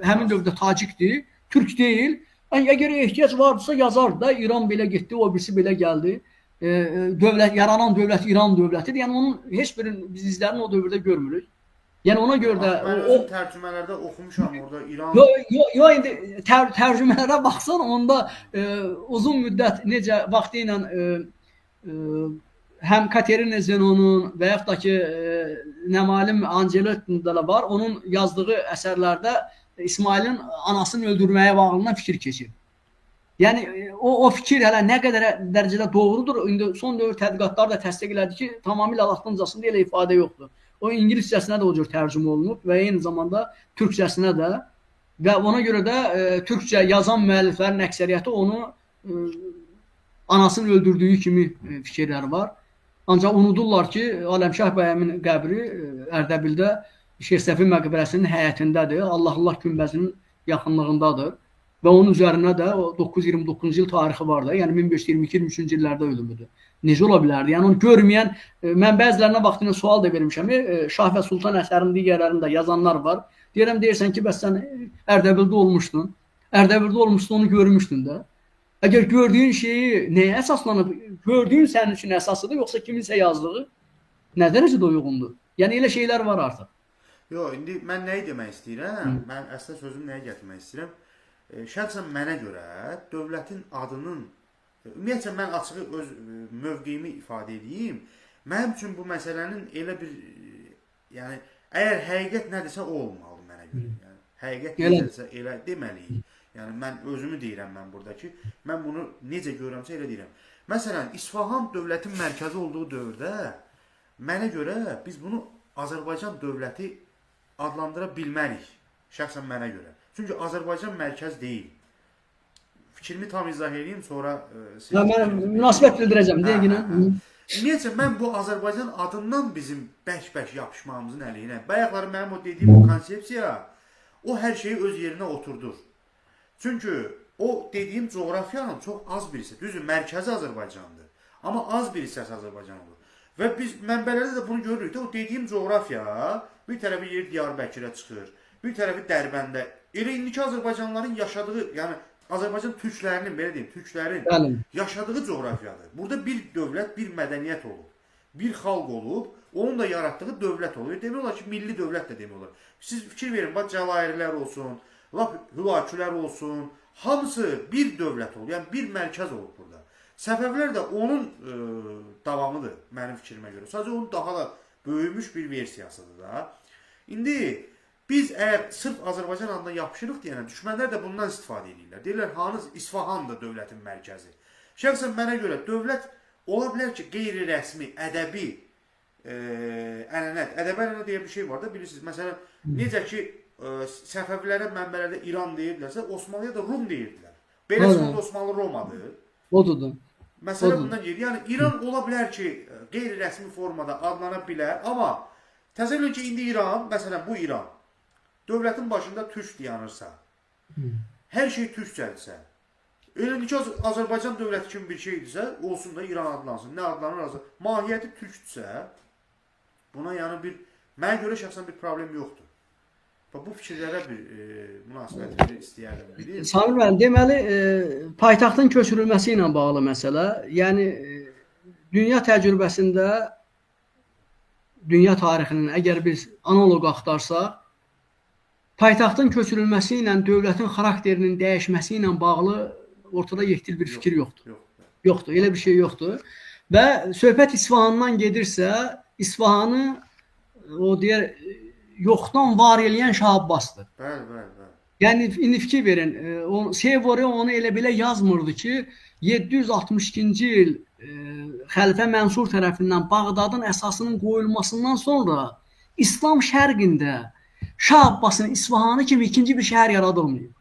həmin dövrdə tacikdir, türk deyil. Yəni, əgər ehtiyac vardısa yazar da İran belə getdi, o birisi belə gəldi. Dövlət yaranan dövlət İran dövlətidir. Yəni onun heç bir biz izlərini o dövrdə görmürük. Yəni ona görə də mən özüm tərcümələrdə oxumuşam orada İran. Yo, indi tərcümələrə baxsan onda uzun müddət necə vaxtı ilə həm Katerina Zenonun və yaxud da ki Nəmalim Angelottində də var. Onun yazdığı əsərlərdə İsmailin anasını öldürməyə bağlından fikir keçir. Yəni o fikir hələ nə qədər dərəcədə doğrudur? İndi son dövr tədqiqatlar da təsdiq elədi ki, tamamilə latıncasında elə ifadə yoxdur. O ingiliscəsinə də o cür tərcümə olunub və eyni zamanda türkcəsinə də və ona görə də türkcə yazan müəlliflərin əksəriyyəti onu anasını öldürdüyü kimi fikirləri var. Ancaq unudurlar ki, Aləmşah bəyimin qəbri Ərdəbildə Şeyx Səfi məqbərəsinin həyətindədir. Allah günbəzinin yaxınlığındadır. Və onun üzərinə də o 929-cu il tarixi var da, yəni 1522-23-cü illərdə ölümüdür. Necə ola bilərdi? Yəni onu görməyən, mən bəzilərinə vaxtında sual da vermişəm. Şah və Sultan əsərinin digərlərində də yazanlar var. Deyirəm, deyirsən ki, bəs sən Ərdəbildə olmuşdun. Ərdəbildə olmuşdun, onu görmüşdün də. Əgər gördüyün şeyi nəyə əsaslanıb, gördüyün sənin üçün əsasıdır, yoxsa kiminsə yazdığı nə dərəcədə uyğundur? Yəni elə şeylər var artıq. Yox, indi mən nəyi demək istəyirəm? Mən əslində sözümü nəyə gətirmək istəyirəm? Şəxsən mənə görə dövlətin adının, ümumiyyətcə mən açığı öz mövqeyimi ifadə edeyim. Mənim üçün bu məsələnin elə bir, yəni əgər həqiqət nədirsə o olmalıdır mənə görə. Yəni həqiqət nədirsə elə deməliyik. Yəni mən özümü deyirəm mən burada ki, mən bunu necə görürəmsə elə deyirəm. Məsələn, İsfahan dövlətin mərkəzi olduğu dövrdə mənə görə biz bunu Azərbaycan dövləti adlandıra bilmərik. Şəxsən mənə görə. Çünki Azərbaycan mərkəz deyil. Fikrimi tam izah edeyim, sonra siz... Mən münasibət bildirəcəm, deyəginə. Ümumiyyətcə, mən bu Azərbaycan adından bizim bərk-bərk yapışmağımızın əleyhinə. Bayaqları mənim o dediyim o konsepsiya, o hər şeyi öz yerinə oturdur. Çünki o dediyim coğrafiyanın çox az bir hissəsi, düzdür, mərkəzi Azərbaycandır. Amma az bir hissəsi Azərbaycan olur. Və biz mənbələrdə də bunu görürük də, o dediyim coğrafiya bir tərəfi yer Diyarbəkirə çıxır, bir tərəfi Dərbəndə. Elə indiki Azərbaycanlıların yaşadığı, yəni Azərbaycan türklərinin, belə deyim, türklərin yaşadığı coğrafiyadır. Burada bir dövlət, bir mədəniyyət olub, bir xalq olub, onun da yaratdığı dövlət olub. Demək olar ki, milli dövlət də demək olar. Siz fikir verin, bax Cəlairlər olsun, lap Hülakülər olsun, hamısı bir dövlət olub, yəni bir mərkəz olub burada. Səfəvilər də onun davamıdır mənim fikrimə görə. Sadəcə onun daha da böyümüş bir versiyasıdır da. İndi biz əgər sırf Azərbaycan adına yapışırıq deyənə, düşmənlər də bundan istifadə edirlər. Deyirlər, hanız İsfahandır dövlətin mərkəzi. Şəxsən mənə görə dövlət ola bilər ki, qeyri-rəsmi, ədəbi ənənə, ədəbi ənənə deyə bir şey var da, bilirsiniz. Məsələn, necə ki, Səfəvilərə mənbələrdə İran deyirdilərsə, Osmanlıya da Rum deyirdilər. Belə sonda Osmanlı Romadır. Odur. Məsələ bundan gedir. Yəni, İran ola bilər ki, qeyri-rəsmi formada adlana bilər, amma təsəvvür edin ki, indi İran, məsələn, bu İran, dövlətin başında türk dayanırsa, hər şey türkcədirsə, elə ki, Azərbaycan dövləti kimi bir şeydirsə, olsun da İran adlansın. Nə adlanır? Mahiyyəti türkdürsə, buna yəni bir, mənə görə şəxsən bir problem yoxdur. Bax, bu fikirlərə bir münasibətini istəyərdim. Bilir. Samir müəllim, deməli, paytaxtın köçürülməsi ilə bağlı məsələ, yəni dünya təcrübəsində, dünya tarixinin əgər biz analoq axtarsaq, paytaxtın köçürülməsi ilə dövlətin xarakterinin dəyişməsi ilə bağlı ortada yekdil bir fikir yoxdur. Yoxdur, elə bir şey yoxdur. Və söhbət İsfahandan gedirsə, İsfahanı o deyər, yoxdan var eləyən Şah Abbasdır. Bəli, bəli, bəli. Yəni, indi fikir verin, Sevori onu elə belə yazmırdı ki, 762-ci il Xəlifə Mənsur tərəfindən Bağdadın əsasının qoyulmasından sonra İslam şərqində Şah Abbasın İsfahanı kimi ikinci bir şəhər yaradılmayıb.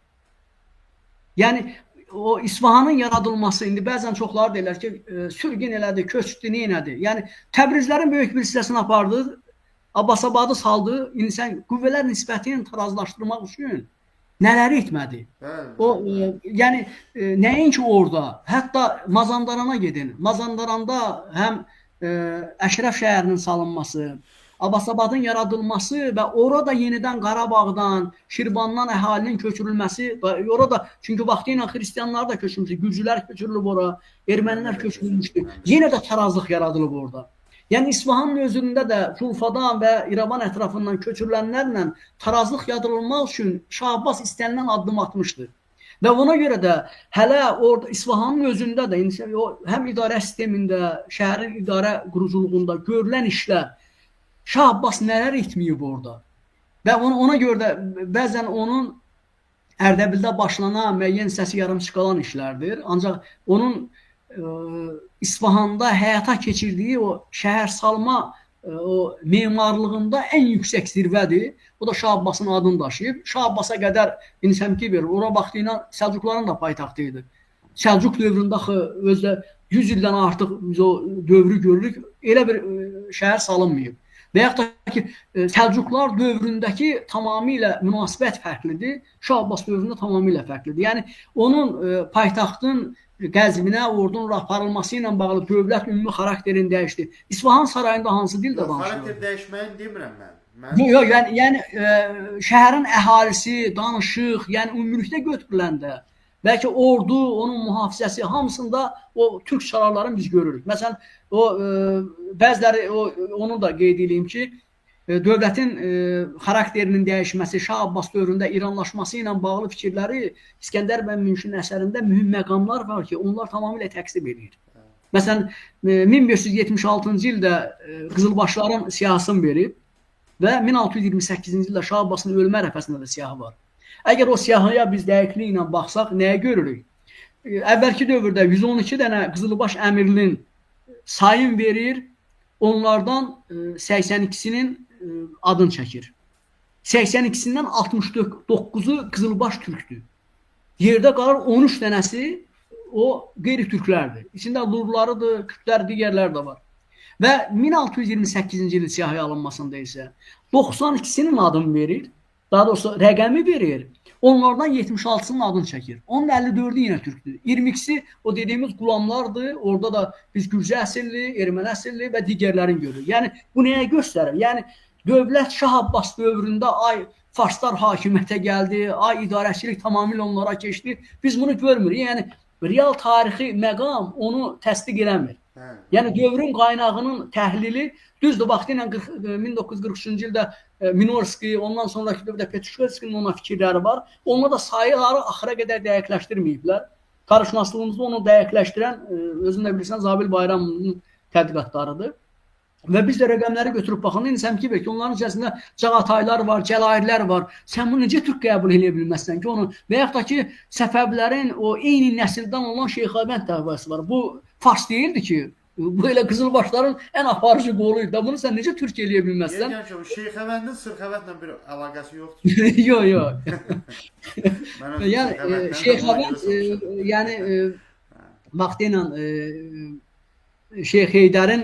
Yəni o İsfahanın yaradılması, indi bəzən çoxları deyirlər ki, sürgün elədi, köçdü, neynədi? Yəni Təbrizlərin böyük bir hissəsini apardı, Abbasabadı saldı. İndi sən qüvvələr nisbətini tarazlaşdırmaq üçün nələri etmədi? Bəli. O yəni nəinki orada, hətta Mazandarana gedin. Mazandaranda həm Əşrəf şəhərinin salınması, Abbasabadın yaradılması və orada yenidən Qarabağdan, Şirvandan əhalinin köçürülməsi, orada çünki vaxtı ilə xristianlar da köçürmüşdü, gürcülər köçürülüb ora, ermənilər köçürülmüşdü. Yenə də tarazlıq yaradılıb orada. Yəni İsfahanın özündə də Culfadan və İrəvan ətrafından köçürülənlərlə tarazlıq yaradılmaq üçün Şah Abbas istənilən addım atmışdı. Və ona görə də hələ orada İsfahanın özündə də indi o həm idarə sistemində, şəhərin idarə quruculuğunda görülən işlər, Şah Abbas nələr etməyib orada. Və ona görə də bəzən onun Ərdəbildə başlanan müəyyən hissəsi yarımçıq qalan işlərdir. Ancaq onun İsfahanda həyata keçirdiyi o şəhər salma o memarlığında ən yüksək zirvədir. O da Şah Abbasın adını daşıyıb. Şah Abbasa qədər indi səmki verir. Ora vaxtı ilə Səlcuqların da paytaxtı idi. Səlcuq dövründə axı özdə 100 ildən artıq biz o dövrü görürük. Elə bir şəhər salınmayıb. Və yaxud da ki, Səlcuqlar dövründəki tamamilə münasibət fərqlidir. Şah Abbas dövründə tamamilə fərqlidir. Yəni onun paytaxtın Qəzvinə, ordunun aparılması ilə bağlı dövlət ümumi xarakterini dəyişdi. İsfahan sarayında hansı dildə danışılır? Xarakter dəyişməyini demirəm mən. Yox, yəni şəhərin əhalisi, danışıq, yəni ümumilikdə götürüləndə, bəlkə ordu, onun mühafizəsi hamısında o türk şararlarını biz görürük. Məsələn, o bəziləri onu da qeyd edeyim ki, dövlətin xarakterinin dəyişməsi, Şah Abbas dövründə İranlaşması ilə bağlı fikirləri İskəndər bəy Münşinin əsərində mühüm məqamlar var ki, onlar tamamilə təksib edir. Məsələn, 1576-cı ildə Qızılbaşların siyahısını verib və 1628-ci ildə Şah Abbasın ölmə ərəfəsində də siyahı var. Əgər o siyahıya biz dəqiqliyi ilə baxsaq, nəyə görürük? Əvvəlki dövrdə 112 dənə Qızılbaş əmirinin sayın verir, onlardan 82-sinin adını çəkir. 82-sindən 69-u Qızılbaş türkdür. Yerdə qalır 13 dənəsi o qeyri-türklərdir. İçində lurlarıdır, kürdlər, digərlər də var. Və 1628-ci ilin siyahıya alınmasında isə 92-sinin adını verir, daha doğrusu rəqəmi verir. Onlardan 76-sının adını çəkir. Onun 54-ü yenə türkdür. 22-si o dediyimiz qulamlardır. Orada da biz gürcü əsilli, erməni əsilli və digərlərini görürük. Yəni bu nəyə göstərir? Yəni dövlət Şah Abbas dövründə ay farslar hakimiyyətə gəldi, ay idarəçilik tamamilə onlara keçdi. Biz bunu görmürük. Yəni real tarixi məqam onu təsdiq eləmir. Yəni dövrün qaynağının təhlili düzdür, vaxtı ilə 1943-cü ildə Minorski, ondan sonraki dövrdə Petruşevskinin ona fikirləri var. Onlar da sayıları axıra qədər dəqiqləşdirməyiblər. Tarixşünaslığımızda onu dəqiqləşdirən, özün də bilirsən, Zabil Bayramovun tədqiqatlarıdır. Və biz də rəqəmləri götürüb baxanda indi sən ki, onların içərisində Cağataylar var, Cəlairlər var. Sən bunu necə türk qəbul eləyə bilməzsən ki, onu və yaxud da ki, Səfəvlərin o eyni nəsildən olan Şeyxabənd təbəəsi var. Bu fars deyildi ki, bu elə Qızılbaşların ən aparıcı qolu idi. Bunu sən necə türk eləyə bilməzsən? Deyirəm ki, Şeyxəvəndin Sırxəvəndlə bir əlaqəsi yoxdur. Yox, yox. Yəni Şeyxəvənd, yəni vaxtı ilə Şeyx Heydərin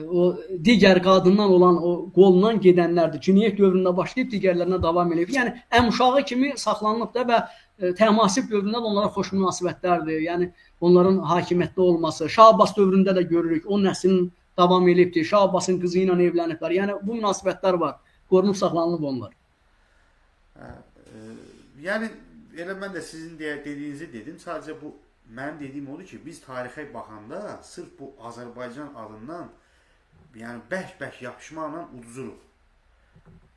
o digər qadından olan o qolundan gedənlərdir. Cüneyd dövründə başlayıb digərlərinə davam eləyib. Yəni əmuşağı kimi saxlanılıb da və Təhmasib dövründə də onlara xoş münasibətlərdir. Yəni onların hakimiyyətdə olması. Şah Abbas dövründə də görürük. O nəslin davam eləyibdir. Şah Abbasın qızı ilə evləniblər. Yəni bu münasibətlər var. Qorunub saxlanılıb onlar. Yəni elə mən də sizin dediyinizi dedim. Sadəcə bu mənim dediyim odur ki, biz tarixə baxanda sırf bu Azərbaycan adından, yəni bərk-bərk yapışmaqla uduzuruq.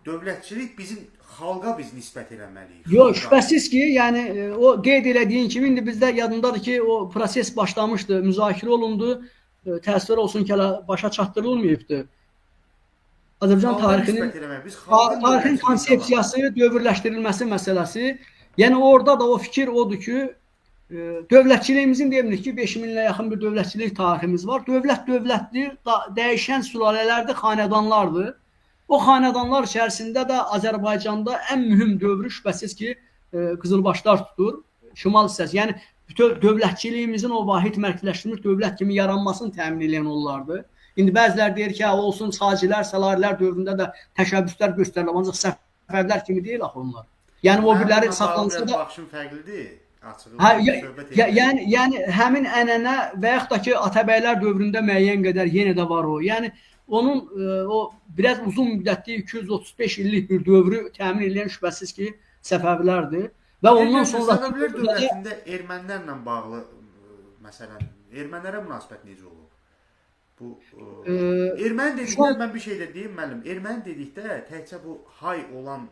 Dövlətçilik bizim xalqa biz nisbət eləməliyik. Yox, şübhəsiz ki, yəni o qeyd elədiyin kimi indi bizdə yadındadır ki, o proses başlamışdı, müzakirə olundu. Təəssüf olsun ki, hələ başa çatdırılmayıbdı. Azərbaycan tarixinin konsepsiyası, dövrləşdirilməsi məsələsi. Yəni orada da o fikir odur ki, dövlətçiliyimizin deyəmirik ki, 5000-lə yaxın bir dövlətçilik tariximiz var. Dövlət dövlətdir, dəyişən sülalələrdir, xanədanlardır. O xanədanlar içərisində də Azərbaycanda ən mühüm dövrü şübhəsiz ki, Qızılbaşlar tutur. Şimal hissəsi. Yəni bütöv dövlətçiliyimizin o vahid mərkəzləşdirilmiş dövlət kimi yaranmasını təmin edən onlardır. İndi bəziləri deyir ki, hə, olsun Sacilər, Səlarilər dövründə də təşəbbüslər göstərilib, ancaq Səfəvilər kimi deyil axı onlar. Yəni o birləri saxlansa da baxışım fərqlidir. Açığı hə, söhbət edirik. Yəni həmin ənənə və yaxud da ki, Atabəylər dövründə müəyyən qədər yenə də var o. Yəni onun o biraz uzun müddətli 235 illik bir dövrü təmin edən şübhəsiz ki, Səfəvilərdir. Və ondan sonra Səfəvilər dövlətində ermənilərlə bağlı məsələn, ermənilərə münasibət necə olub? Bu erməni dedikdə mən bir şey də deyim müəllim. Erməni dedikdə təkcə bu hay olan,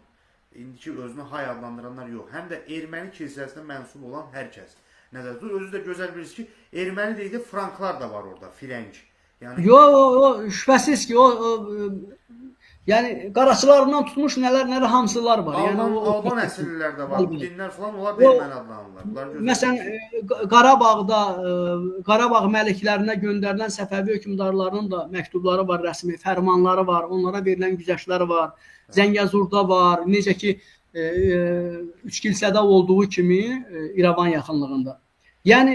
indiki özünü hay adlandıranlar yox, həm də erməni kilsəsinə mənsub olan hər kəs. Nəzərdə tutulur. Özü də gözəl bilirsiniz ki, erməni dedikdə franklar da var orada, firənk. Yəni yo, şübhəsiz ki, o yəni qaraçılarından tutmuş nələr hamısılar var. Yəni Alban əsillər də var. Bu dinlər falan onlar da erməni adlanırlar. Bunlar gözəl. Məsələn, Qarabağda Qarabağ məliklərinə göndərilən Səfəvi hökmdarlarının da məktubları var, rəsmi fərmanları var, onlara verilən güzəştlər var. Zəngəzurda var, necə ki üç kilsədə olduğu kimi İrəvan yaxınlığında. Yəni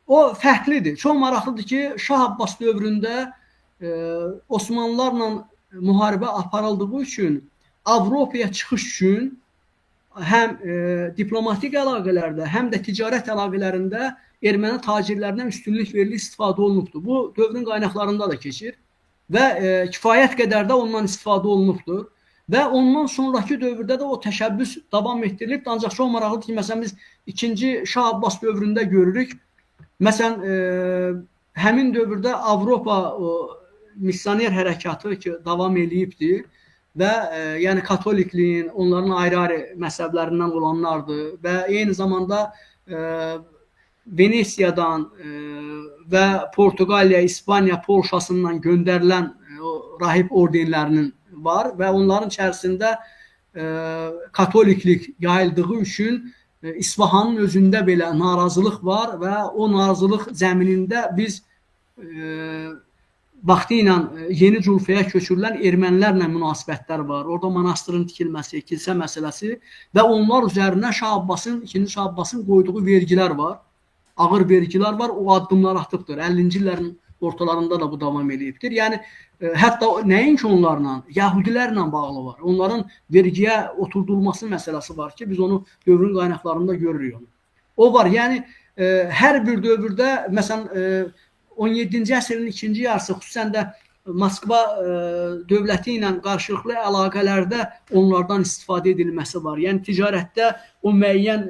o fərqlidir. Çox maraqlıdır ki, Şah Abbas dövründə Osmanlılarla müharibə aparıldığı üçün Avropaya çıxış üçün həm diplomatik əlaqələrdə, həm də ticarət əlaqələrində erməni tacirlərindən üstünlük verilir, istifadə olunubdur. Bu dövrün qaynaqlarında da keçir və kifayət qədər də ondan istifadə olunubdur. Və ondan sonrakı dövrdə də o təşəbbüs davam etdirilib. Ancaq çox maraqlıdır ki, məsələn biz 2-ci Şah Abbas dövründə görürük. Məsələn, həmin dövrdə Avropa missioner hərəkatı ki, davam eləyibdir və yəni katolikliyin, onların ayrı-ayrı məzhəblərindən olanlardır və eyni zamanda Venesiyadan və Portuqaliya, İspaniya, Polşasından göndərilən o rahib ordenlərinin var və onların içərisində katoliklik yayıldığı üçün İsfahanın özündə belə narazılıq var və o narazılıq zəminində biz vaxtı ilə Yeni Culfaya köçürülən ermənilərlə münasibətlər var. Orada monastırın tikilməsi, kilsə məsələsi və onlar üzərinə Şah Abbasın, 2-ci Şah Abbasın qoyduğu vergilər var. Ağır vergilər var, o addımlar atıbdır. 50-ci illərin ortalarında da bu davam eləyibdir. Yəni hətta nəinki onlarla, yəhudilərlə bağlı var. Onların vergiyə oturdulması məsələsi var ki, biz onu dövrün qaynaqlarında görürük onu. O var. Yəni hər bir dövrdə, məsələn 17-ci əsrin ikinci yarısı, xüsusən də Moskva dövləti ilə qarşılıqlı əlaqələrdə onlardan istifadə edilməsi var. Yəni ticarətdə o müəyyən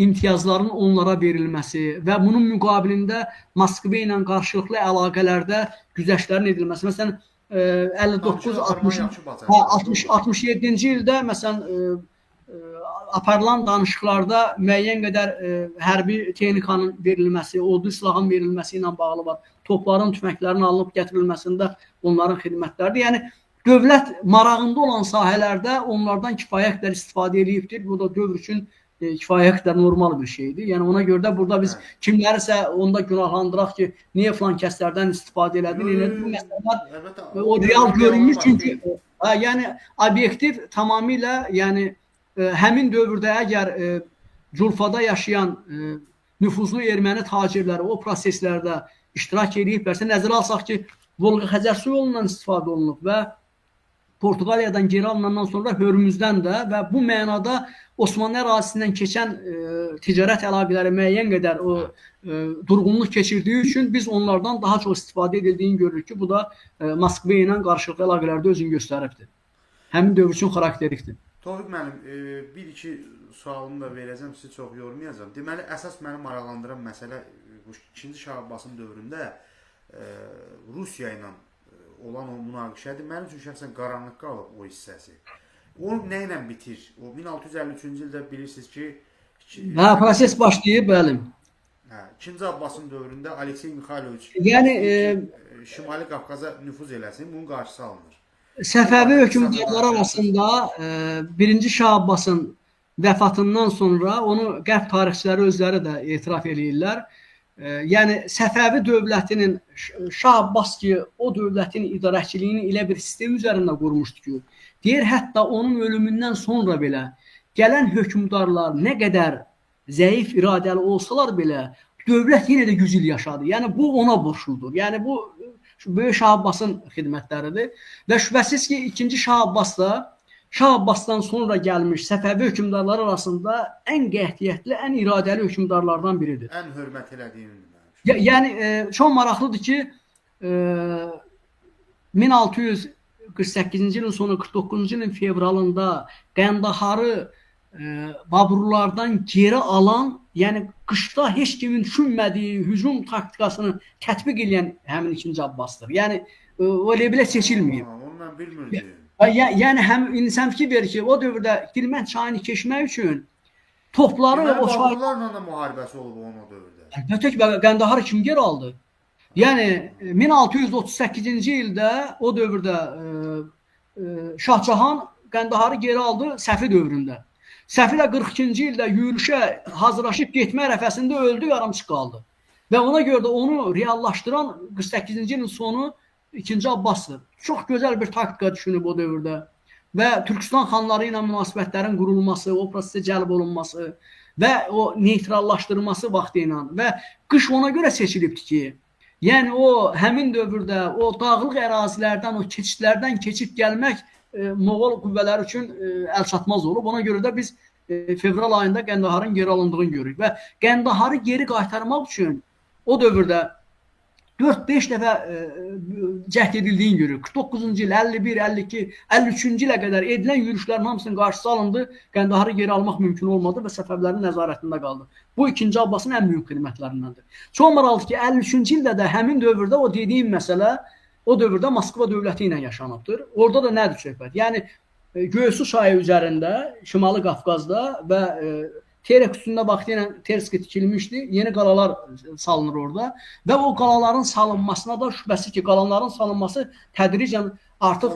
imtiyazların onlara verilməsi və bunun müqabilində Moskva ilə qarşılıqlı əlaqələrdə güzəştlərin edilməsi. Məsələn, 59 60 67-ci ildə məsələn aparılan danışıqlarda müəyyən qədər hərbi texnikanın verilməsi, ordu silahın verilməsi ilə bağlı var. Topların, tüfənglərin alınıb gətirilməsində onların xidmətləridir. Yəni dövlət marağında olan sahələrdə onlardan kifayət qədər istifadə eləyibdir. Bu da dövr üçün kifayət qədər normal bir şeydir. Yəni ona görə də burada biz kimlərisə onda günahlandıraq ki, niyə filan kəslərdən istifadə elədin, elədi. Bu məsələlər o real görünmüş, çünki yəni obyektiv tamamilə, yəni həmin dövrdə əgər Culfada yaşayan nüfuzlu erməni tacirləri o proseslərdə iştirak eləyiblərsə, nəzərə alsaq ki, Volqa Xəzər su yolundan istifadə olunub və Portuqaliyadan geri alınandan sonra Hörmüzdən də və bu mənada Osmanlı ərazisindən keçən ticarət əlaqələri müəyyən qədər o durğunluq keçirdiyi üçün biz onlardan daha çox istifadə edildiyini görürük ki, bu da Moskva ilə qarşılıqlı əlaqələrdə özünü göstəribdir. Həmin dövr üçün xarakterikdir. Tofiq müəllim, bir-iki sualımı da verəcəm, sizi çox yormayacağam. Deməli, əsas məni maraqlandıran məsələ bu 2-ci Şah Abbasın dövründə Rusiya ilə olan o münaqişədir. Mənim üçün şəxsən qaranlıq qalıb o hissəsi. O nə ilə bitir? O 1653-cü ildə bilirsiniz ki, proses başlayıb, bəli. Hə, 2-ci Abbasın dövründə Aleksey Mixayloviç, yəni Şimali Qafqaza nüfuz eləsin, bunun qarşısı alınır. Səfəvi hökmdarları arasında 1-ci Şah Abbasın vəfatından sonra onu qərb tarixçiləri özləri də etiraf eləyirlər. Yəni Səfəvi dövlətinin Şah Abbas ki, o dövlətin idarəçiliyini elə bir sistem üzərində qurmuşdu ki, deyir hətta onun ölümündən sonra belə gələn hökmdarlar nə qədər zəif iradəli olsalar belə dövlət yenə də 100 il yaşadı. Yəni bu ona borcludur. Yəni bu böyük Şah Abbasın xidmətləridir və şübhəsiz ki, ikinci Şah Abbas da Şah Abbasdan sonra gəlmiş Səfəvi hökmdarları arasında ən qətiyyətli, ən iradəli hökmdarlardan biridir. Ən hörmət elədiyimdir mənim. Yəni çox maraqlıdır ki, 1648-ci ilin sonu 49-cu ilin fevralında Qəndaharı Baburlardan geri alan, yəni qışda heç kimin düşünmədiyi hücum taktikasını tətbiq edən həmin ikinci Abbasdır. Yəni o elə belə seçilməyib. Onu mən bilmirdim. Yəni həm insan fikir verir ki, o dövrdə Dilmənd çayını keçmək üçün topları Deməli, o çay Baburlarla da müharibəsi olub onun o dövrdə. Əlbəttə ki, Qəndaharı kim geri aldı? Yəni 1638-ci ildə o dövrdə Şah Cahan Qəndaharı geri aldı Səfi dövründə. Səfi də 42-ci ildə yürüşə hazırlaşıb getmə ərəfəsində öldü, yarımçıq qaldı. Və ona görə də onu reallaşdıran 48-ci ilin sonu 2-ci Abbasdır. Çox gözəl bir taktika düşünüb o dövrdə və Türkistan xanları ilə münasibətlərin qurulması, o prosesə cəlb olunması və o neytrallaşdırılması vaxtı ilə və qış ona görə seçilibdir ki, yəni o həmin dövrdə o dağlıq ərazilərdən, o keçidlərdən keçib gəlmək Moğol qüvvələri üçün əlçatmaz olub. Ona görə də biz fevral ayında Qəndaharın geri alındığını görürük və Qəndaharı geri qaytarmaq üçün o dövrdə 4-5 dəfə cəhd edildiyini görürük. 49-cu il, 51, 52, 53-cü ilə qədər edilən yürüşlərin hamısının qarşısı alındı. Qəndaharı geri almaq mümkün olmadı və Səfəvilərin nəzarətində qaldı. Bu ikinci Abbasın ən böyük xidmətlərindəndir. Çox maraqlıdır ki, 53-cü ildə də həmin dövrdə o dediyim məsələ o dövrdə Moskva dövləti ilə yaşanıbdır. Orada da nədir söhbət? Yəni Göysu çayı üzərində, Şimali Qafqazda və Terek üstündə vaxtı ilə Terski tikilmişdi. Yeni qalalar salınır orada və o qalaların salınmasına da şübhəsiz ki, qalaların salınması tədricən artıq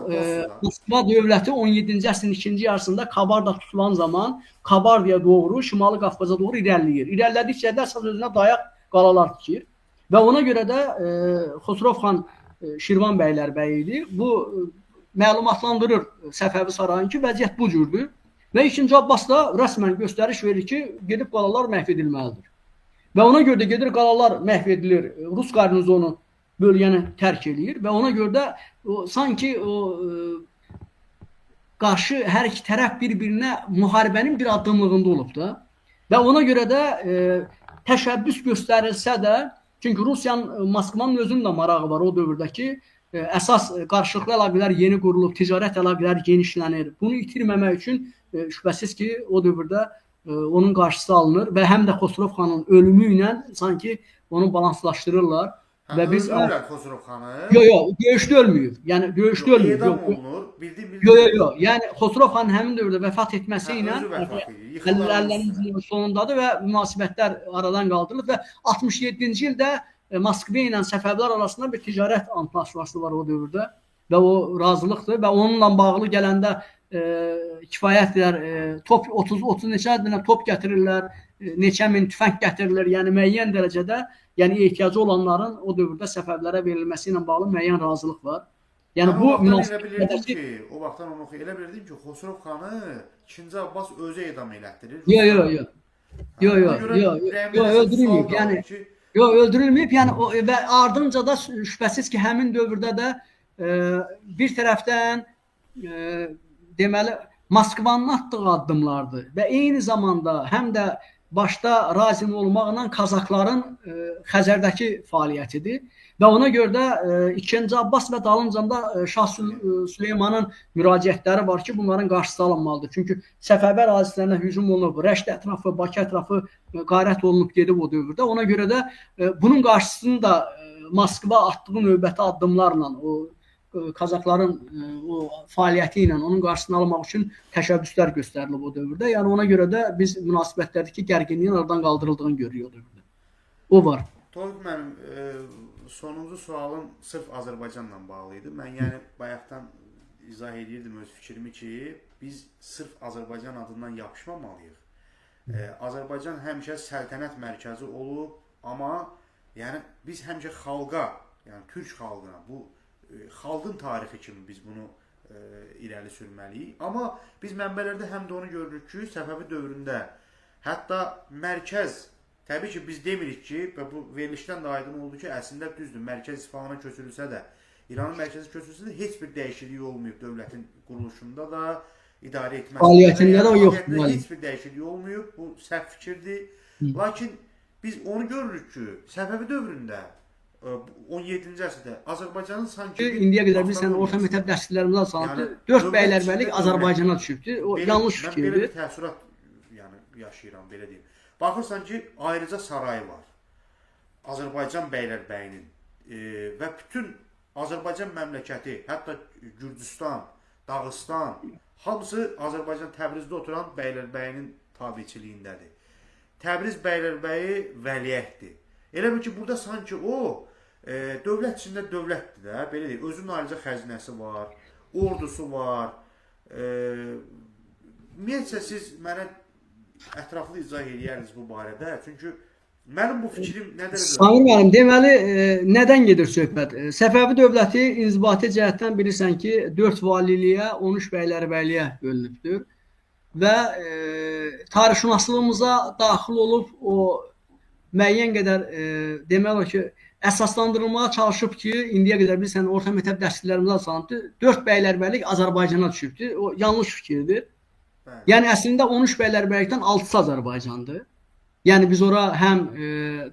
Moskva dövləti 17-ci əsrin ikinci yarısında Kabarda tutulan zaman Kabardaya doğru, Şimali Qafqaza doğru irəliləyir. İrəlilədikcə də əsas özünə dayaq qalalar tikir və ona görə də Xosrov xan Şirvan bəylərbəyi idi. Bu məlumatlandırır Səfəvi sarayını ki, vəziyyət bu cürdür. Və ikinci Abbas da rəsmən göstəriş verir ki, gedib qalalar məhv edilməlidir. Və ona görə də gedir qalalar məhv edilir, Rus qarnizonu bölgəni tərk eləyir və ona görə də o, sanki o qarşı hər iki tərəf bir-birinə müharibənin bir addımlığında olub da. Və ona görə də təşəbbüs göstərilsə də, çünki Rusiyanın, Moskvanın özünün də marağı var o dövrdəki, əsas qarşılıqlı əlaqələr yeni qurulub, ticarət əlaqələri genişlənir. Bunu itirməmək üçün şübhəsiz ki, o dövrdə onun qarşısı alınır və həm də Xosrov xanın ölümü ilə sanki onu balanslaşdırırlar. Hə, və biz öldürürlər Xosrov xanı. Yox, döyüşdə ölməyib. Yəni döyüşdə ölməyib. Edam olunur. Bildim. Yox. Yəni Xosrov xanın həmin dövrdə vəfat etməsi ilə 50-lərin sonundadır və münasibətlər aradan qaldırılır və 67-ci ildə Moskva ilə Səfəvilər arasında bir ticarət antlaşması var o dövrdə və o razılıqdır və onunla bağlı gələndə kifayət qədər top 30 neçə dənə top gətirirlər, neçə min tüfəng gətirirlər. Yəni müəyyən dərəcədə, yəni ehtiyacı olanların o dövrdə Səfəvilərə verilməsi ilə bağlı müəyyən razılıq var. Yəni bu münasibətdəki o vaxtdan onu elə bilirdim ki, Xosrov xanı 2-ci Abbas özü edam elətdirir. Yox. Yox, öldürülməyib. Yəni yox, öldürülməyib. Yəni o və ardınca da şübhəsiz ki, həmin dövrdə də bir tərəfdən deməli Moskvanın atdığı addımlardır və eyni zamanda həm də başda Razin olmaqla Kazakların Xəzərdəki fəaliyyətidir və ona görə də 2-ci Abbas və dalınca Şah Süleymanın müraciətləri var ki, bunların qarşısı alınmalıdır. Çünki Səfəvi ərazilərinə hücum olunub, Rəşd ətrafı, Bakı ətrafı qarət olunub gedib o dövrdə. Ona görə də bunun qarşısını da Moskva atdığı növbəti addımlarla o Kazakların o fəaliyyəti ilə onun qarşısını almaq üçün təşəbbüslər göstərilib o dövrdə. Yəni ona görə də biz münasibətlərdəki gərginliyin aradan qaldırıldığını görürük o dövrdə. O var. Tofiq müəllim, sonuncu sualım sırf Azərbaycanla bağlı idi. Mən yəni bayaqdan izah edirdim öz fikrimi ki, biz sırf Azərbaycan adından yapışmamalıyıq. Azərbaycan həmişə səltənət mərkəzi olub, amma Yəni biz həmişə xalqa, yəni türk xalqına, bu xalqın tarixi kimi biz bunu irəli sürməliyik. Amma biz mənbələrdə həm də onu görürük ki, Səfəvi dövründə hətta mərkəz, təbii ki, biz demirik ki, və bu verilişdən də aydın oldu ki, əslində düzdür, mərkəz İsfahana köçürülsə də, İranın mərkəzi köçürülsə də heç bir dəyişiklik olmayıb dövlətin quruluşunda da, idarə etməsində fəaliyyətində də yoxdur. Heç bir dəyişiklik olmayıb, bu səhv fikirdir. Lakin biz onu görürük ki, Səfəvi dövründə 17-ci əsrdə Azərbaycanın sanki indiyə qədər bilirsən orta məktəb dərsliklərimizdə salındı. 4 bəylərbəylik Azərbaycana düşübdür. O belə, yanlış fikirdir. Mən belə bir təəssürat yəni yaşayıram, belə deyim. Baxırsan ki, ayrıca sarayı var. Azərbaycan bəylərbəyinin və bütün Azərbaycan məmləkəti, hətta Gürcüstan, Dağıstan, hamısı Azərbaycan Təbrizdə oturan bəylərbəyinin tabeçiliyindədir. Təbriz bəylərbəyi vəliəhddir. Elə bil ki, burada sanki o dövlət içində dövlətdir də, belə deyək, özünün ayrıca xəzinəsi var, ordusu var. Ümumiyyətcə siz mənə ətraflı izah eləyərdiniz bu barədə. Çünki mənim bu fikrim nə dərəcədə... Samir müəllim, deməli, nədən gedir söhbət? Səfəvi dövləti inzibati cəhətdən bilirsən ki, 4 valiliyə, 13 bəylərbəyliyə bölünübdür. Və tarixşünaslığımıza daxil olub o müəyyən qədər demək olar ki, əsaslandırılmağa çalışıb ki, indiyə qədər bilirsən orta məktəb dərsliklərimizə salındı. 4 bəylərbəylik Azərbaycana düşübdür. O yanlış fikirdir. Bəli. Yəni əslində 13 bəylərbəylikdən 6-sı Azərbaycandır. Yəni biz ora həm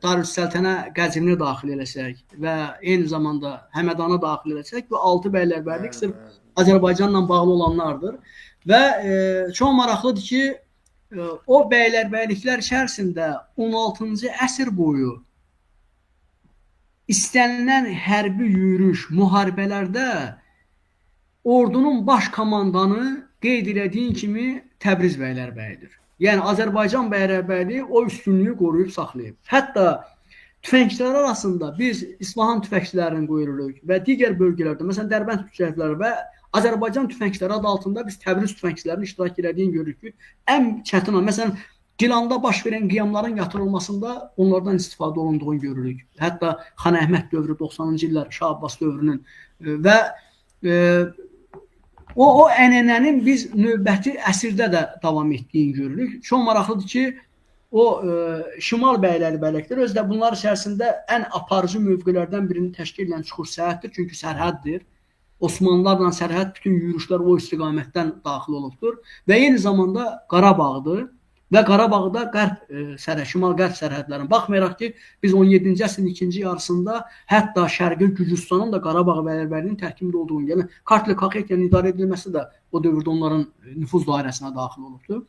Darüssəltənə Qəzvini daxil eləsək və eyni zamanda Həmədanı daxil eləsək, bu 6 bəylərbəylik sırf Azərbaycanla bağlı olanlardır. Və çox maraqlıdır ki, o bəylərbəyliklər içərisində 16-cı əsr boyu istənilən hərbi yürüyüş, müharibələrdə ordunun baş komandanı qeyd elədiyin kimi Təbriz bəylərbəyidir. Yəni Azərbaycan bəylərbəyliyi o üstünlüyü qoruyub saxlayıb. Hətta tüfəngçilər arasında biz İsfahan tüfəngçilərini qoyuruq və digər bölgələrdə, məsələn Dərbənd tüfəngçiləri və Azərbaycan tüfəngçiləri adı altında biz Təbriz tüfəngçilərinin iştirak elədiyini görürük ki, ən çətin an, məsələn, Gilanda baş verən qiyamların yatırılmasında onlardan istifadə olunduğunu görürük. Hətta Xan Əhməd dövrü, 90-cı illər, Şah Abbas dövrünün və o ənənənin biz növbəti əsrdə də davam etdiyini görürük. Çox maraqlıdır ki, o şimal bəylərbəyilikdir. Özü də bunlar içərisində ən aparıcı mövqelərdən birini təşkil edən Çuxur Səhəddir, çünki sərhəddir. Osmanlılarla sərhəd bütün yürüşlər o istiqamətdən daxil olubdur və eyni zamanda Qarabağdır və Qarabağda qərb sərhəd, şimal-qərb sərhədlərinə baxmayaraq ki, biz 17-ci əsrin ikinci yarısında hətta Şərqi Gürcüstanın da Qarabağ bəylərbəyinin tərkibində olduğunu, yəni Kartli Kaxetiyanın idarə edilməsi də o dövrdə onların nüfuz dairəsinə daxil olubdur.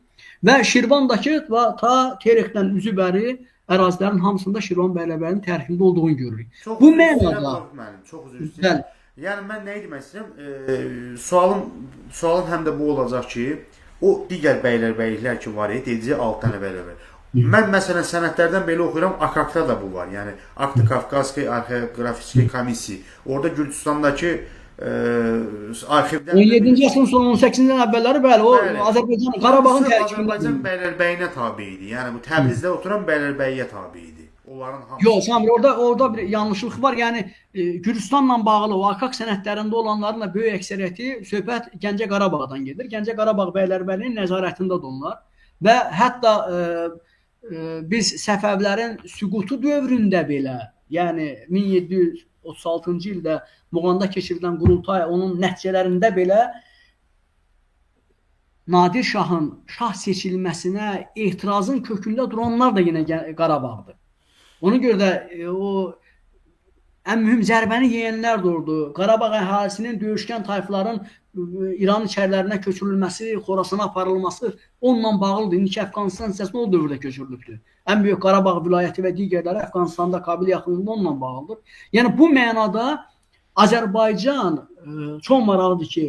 Və Şirvandakı ta Terekdən üzü bəri ərazilərin hamısında Şirvan bəylərbəyinin tərkibində olduğunu görürük. Çox bu mənada çox üzr istəyirəm. Yəni mən nəyi demək istəyirəm? Sualım həm də bu olacaq ki, o digər bəylərbəyliklər ki var, dediyi 6 dənə bəylərbəylik. Mən məsələn sənədlərdən belə oxuyuram, AKAK-da da bu var. Yəni Aktı Kafkaski Arxeografiki Komissiya. Orada Gürcüstandakı arxivdə 17-ci əsrin sonu 18-ci əvvəlləri bəli, o bəli. Azərbaycan Qarabağın tərkibində Azərbaycan bəylərbəyinə tabe idi. Yəni bu Təbrizdə oturan bəylərbəyiyə tabe idi. Onların hamısı. Yox, Samir, orada bir yanlışlıq var. Yəni Gürcüstanla bağlı o AKAK sənədlərində olanların da böyük əksəriyyəti söhbət Gəncə Qarabağdan gedir. Gəncə Qarabağ bəylərbəyinin nəzarətindədir onlar. Və hətta biz Səfəvilərin süqutu dövründə belə, yəni 1736-cı ildə Muğanda keçirilən qurultay, onun nəticələrində belə Nadir Şahın şah seçilməsinə etirazın kökündə duranlar da yenə Qarabağdır. Ona görə də o ən mühüm zərbəni yeyənlər də ordu. Qarabağ əhalisinin döyüşkən tayfaların İran içərilərinə köçürülməsi, Xorasana aparılması onunla bağlıdır. İndiki Əfqanistan hissəsində o dövrdə köçürülübdür. Ən böyük Qarabağ vilayəti və digərləri Əfqanistanda, Kabil yaxınlığında onunla bağlıdır. Yəni bu mənada Azərbaycan çox maraqlıdır ki,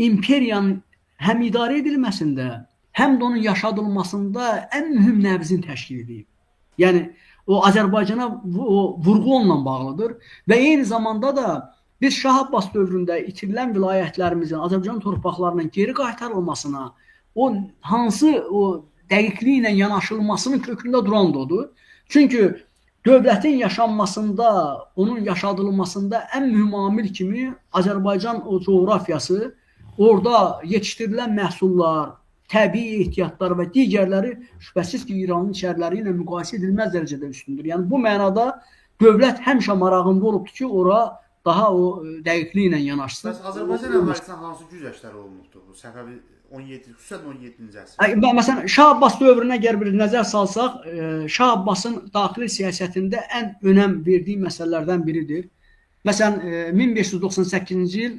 imperiyanın həm idarə edilməsində, həm də onun yaşadılmasında ən mühüm nəbzini təşkil edib. Yəni o Azərbaycana o vurğu onunla bağlıdır və eyni zamanda da biz Şah Abbas dövründə itirilən vilayətlərimizin Azərbaycan torpaqlarının geri qaytarılmasına, o hansı o dəqiqliklə yanaşılmasının kökündə duran da odur. Çünki Dövlətin yaşanmasında, onun yaşadılmasında ən mühüm amil kimi Azərbaycan o coğrafiyası, orada yetişdirilən məhsullar, təbii ehtiyatlar və digərləri şübhəsiz ki, İranın içəriləri ilə müqayisə edilməz dərəcədə üstündür. Yəni bu mənada dövlət həmişə marağında olubdur ki, ora daha o dəqiqliklə yanaşsın. Bəs Azərbaycan əhalisinə hansı güzəştlər olunubdur bu Səfəvi 17, xüsusən 17-ci əsr? Məsələn, Şah Abbas dövrünə əgər bir nəzər salsaq, Şah Abbasın daxili siyasətində ən önəm verdiyi məsələlərdən biridir. Məsələn, 1598-ci il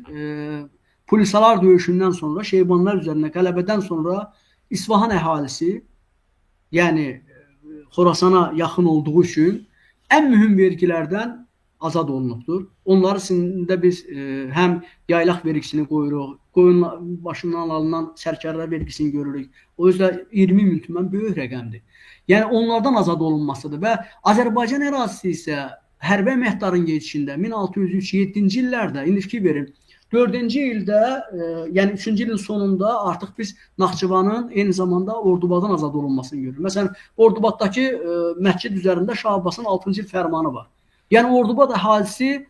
Pulisalar döyüşündən sonra, Şeybanlar üzərinə qələbədən sonra İsfahan əhalisi, yəni Xorasana yaxın olduğu üçün ən mühüm vergilərdən azad olunubdur. Onların içində biz həm yaylaq vergisini qoyuruq, qoyun başından alınan sərkarlar vergisini görürük. O özü 20 min tümən böyük rəqəmdir. Yəni onlardan azad olunmasıdır və Azərbaycan ərazisi isə hərbi əməkdarın gedişində 1603-7-ci illərdə, indi fikir verin, 4-cü ildə, yəni 3-cü ilin sonunda artıq biz Naxçıvanın eyni zamanda Ordubadın azad olunmasını görürük. Məsələn, Ordubaddakı məscid üzərində Şah Abbasın 6-cı il fərmanı var. Yəni Ordubad əhalisi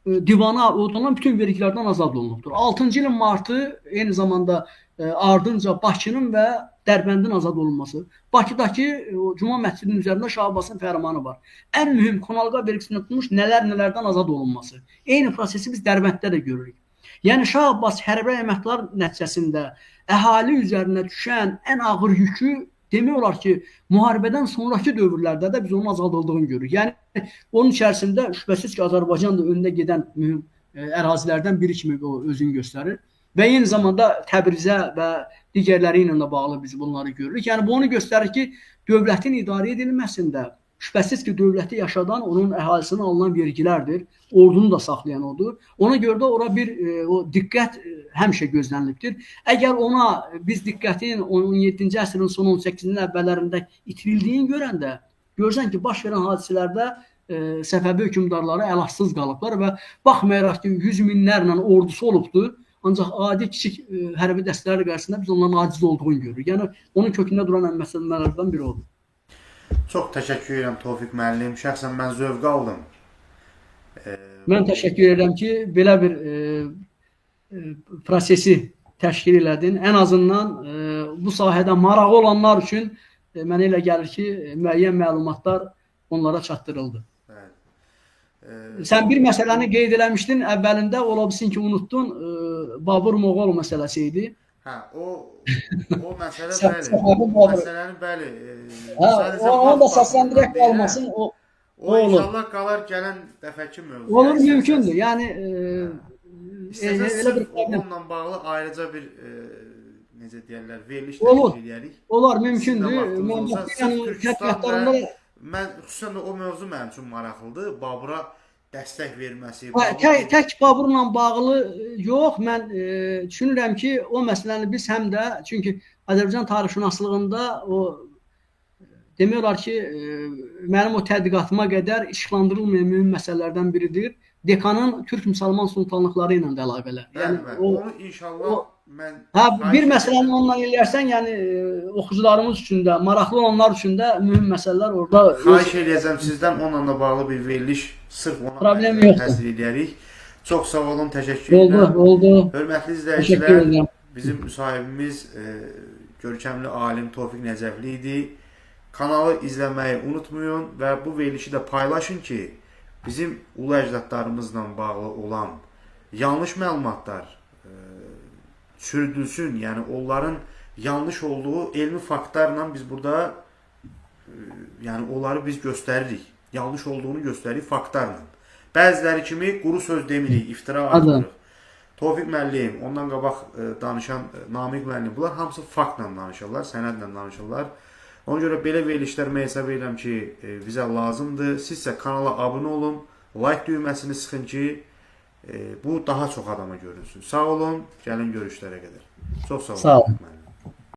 divana ödənilən bütün vergilərdən azad olunubdur. 6-cı ilin martı eyni zamanda ardınca Bakının və Dərbəndin azad olunması. Bakıdakı Cuma məscidinin üzərində Şah Abbasın fərmanı var. Ən mühüm konalqa vergisindən tutmuş nələr-nələrdən azad olunması. Eyni prosesi biz Dərbənddə də görürük. Yəni Şah Abbas hərbi əməliyyatlar nəticəsində əhali üzərinə düşən ən ağır yükü demək olar ki, müharibədən sonrakı dövrlərdə də biz onun azaldıldığını görürük. Yəni onun içərisində şübhəsiz ki, Azərbaycan da öndə gedən mühüm ərazilərdən biri kimi o özünü göstərir. Və eyni zamanda Təbrizə və digərləri ilə də bağlı biz bunları görürük. Yəni bu onu göstərir ki, dövlətin idarə edilməsində şübhəsiz ki, dövləti yaşadan onun əhalisinə alınan vergilərdir. Ordunu da saxlayan odur. Ona görə də ora bir o diqqət həmişə gözlənilibdir. Əgər ona biz diqqətin 17-ci əsrin son 18-ci əvvəllərində itirildiyini görəndə, görürsən ki, baş verən hadisələrdə Səfəvi hökmdarları əlacısız qalıblar və baxmayaraq ki, 100 minlərlə ordusu olubdur, ancaq adi kiçik hərbi dəstələr qarşısında biz onların aciz olduğunu görürük. Yəni onun kökündə duran ən məsələlərdən biri odur. Çox təşəkkür edirəm Tofiq müəllim. Şəxsən mən zövq aldım. Mən təşəkkür edirəm ki, belə bir prosesi təşkil elədin. Ən azından bu sahədə marağı olanlar üçün mənə elə gəlir ki, müəyyən məlumatlar onlara çatdırıldı. Bəli. Sən bir məsələni qeyd eləmişdin əvvəlində, ola bilsin ki, unuttun, Babur Moğol məsələsi idi. Hə, o məsələ bəli. O məsələni bəli. Onu da səsləndirək qalmasın. O inşallah qalar gələn dəfəki mövzu. Olur, mümkündür. Yəni elə bir onunla bağlı ayrıca bir necə deyərlər, veriliş təşkil edərik. Olar, mümkündür. Mən xüsusən də o mövzu mənim üçün maraqlıdır. Babura dəstək verməsi. Tək Baburla bağlı yox, mən düşünürəm ki, o məsələni biz həm də, çünki Azərbaycan tarixşünaslığında o demək olar ki, mənim o tədqiqatıma qədər işıqlandırılmayan mühüm məsələlərdən biridir. Dekanın Türk müsəlman sultanlıqları ilə də əlaqələr. Yəni, bəli, onu inşallah mən... Hə, bir məsələni onunla eləyərsən, yəni oxucularımız üçün də, maraqlı olanlar üçün də mühüm məsələlər orada... Xahiş eləyəcəm sizdən onunla da bağlı bir veriliş sırf ona təsir eləyərik. Çox sağ olun, təşəkkür edirəm. Oldu. Hörmətli izləyicilər, bizim müsahibimiz görkəmli alim Tofiq Nəcəfli idi. Kanalı izləməyi unutmayın və bu verilişi də paylaşın ki, bizim ulu əcdadlarımızla bağlı olan yanlış məlumatlar çürüdülsün. Yəni onların yanlış olduğu elmi faktlarla biz burada yəni onları biz göstəririk. Yanlış olduğunu göstəririk faktlarla. Bəziləri kimi quru söz demirik, iftira atmırıq. Tofiq müəllim, ondan qabaq danışan Namiq müəllim, bunlar hamısı faktla danışırlar, sənədlə danışırlar. Ona görə belə verilişlər mən hesab edirəm ki, bizə lazımdır. Sizsə kanala abunə olun, like düyməsini sıxın ki, bu daha çox adama görünsün. Sağ olun, gəlin görüşlərə qədər. Çox sağ olun. Sağ olun.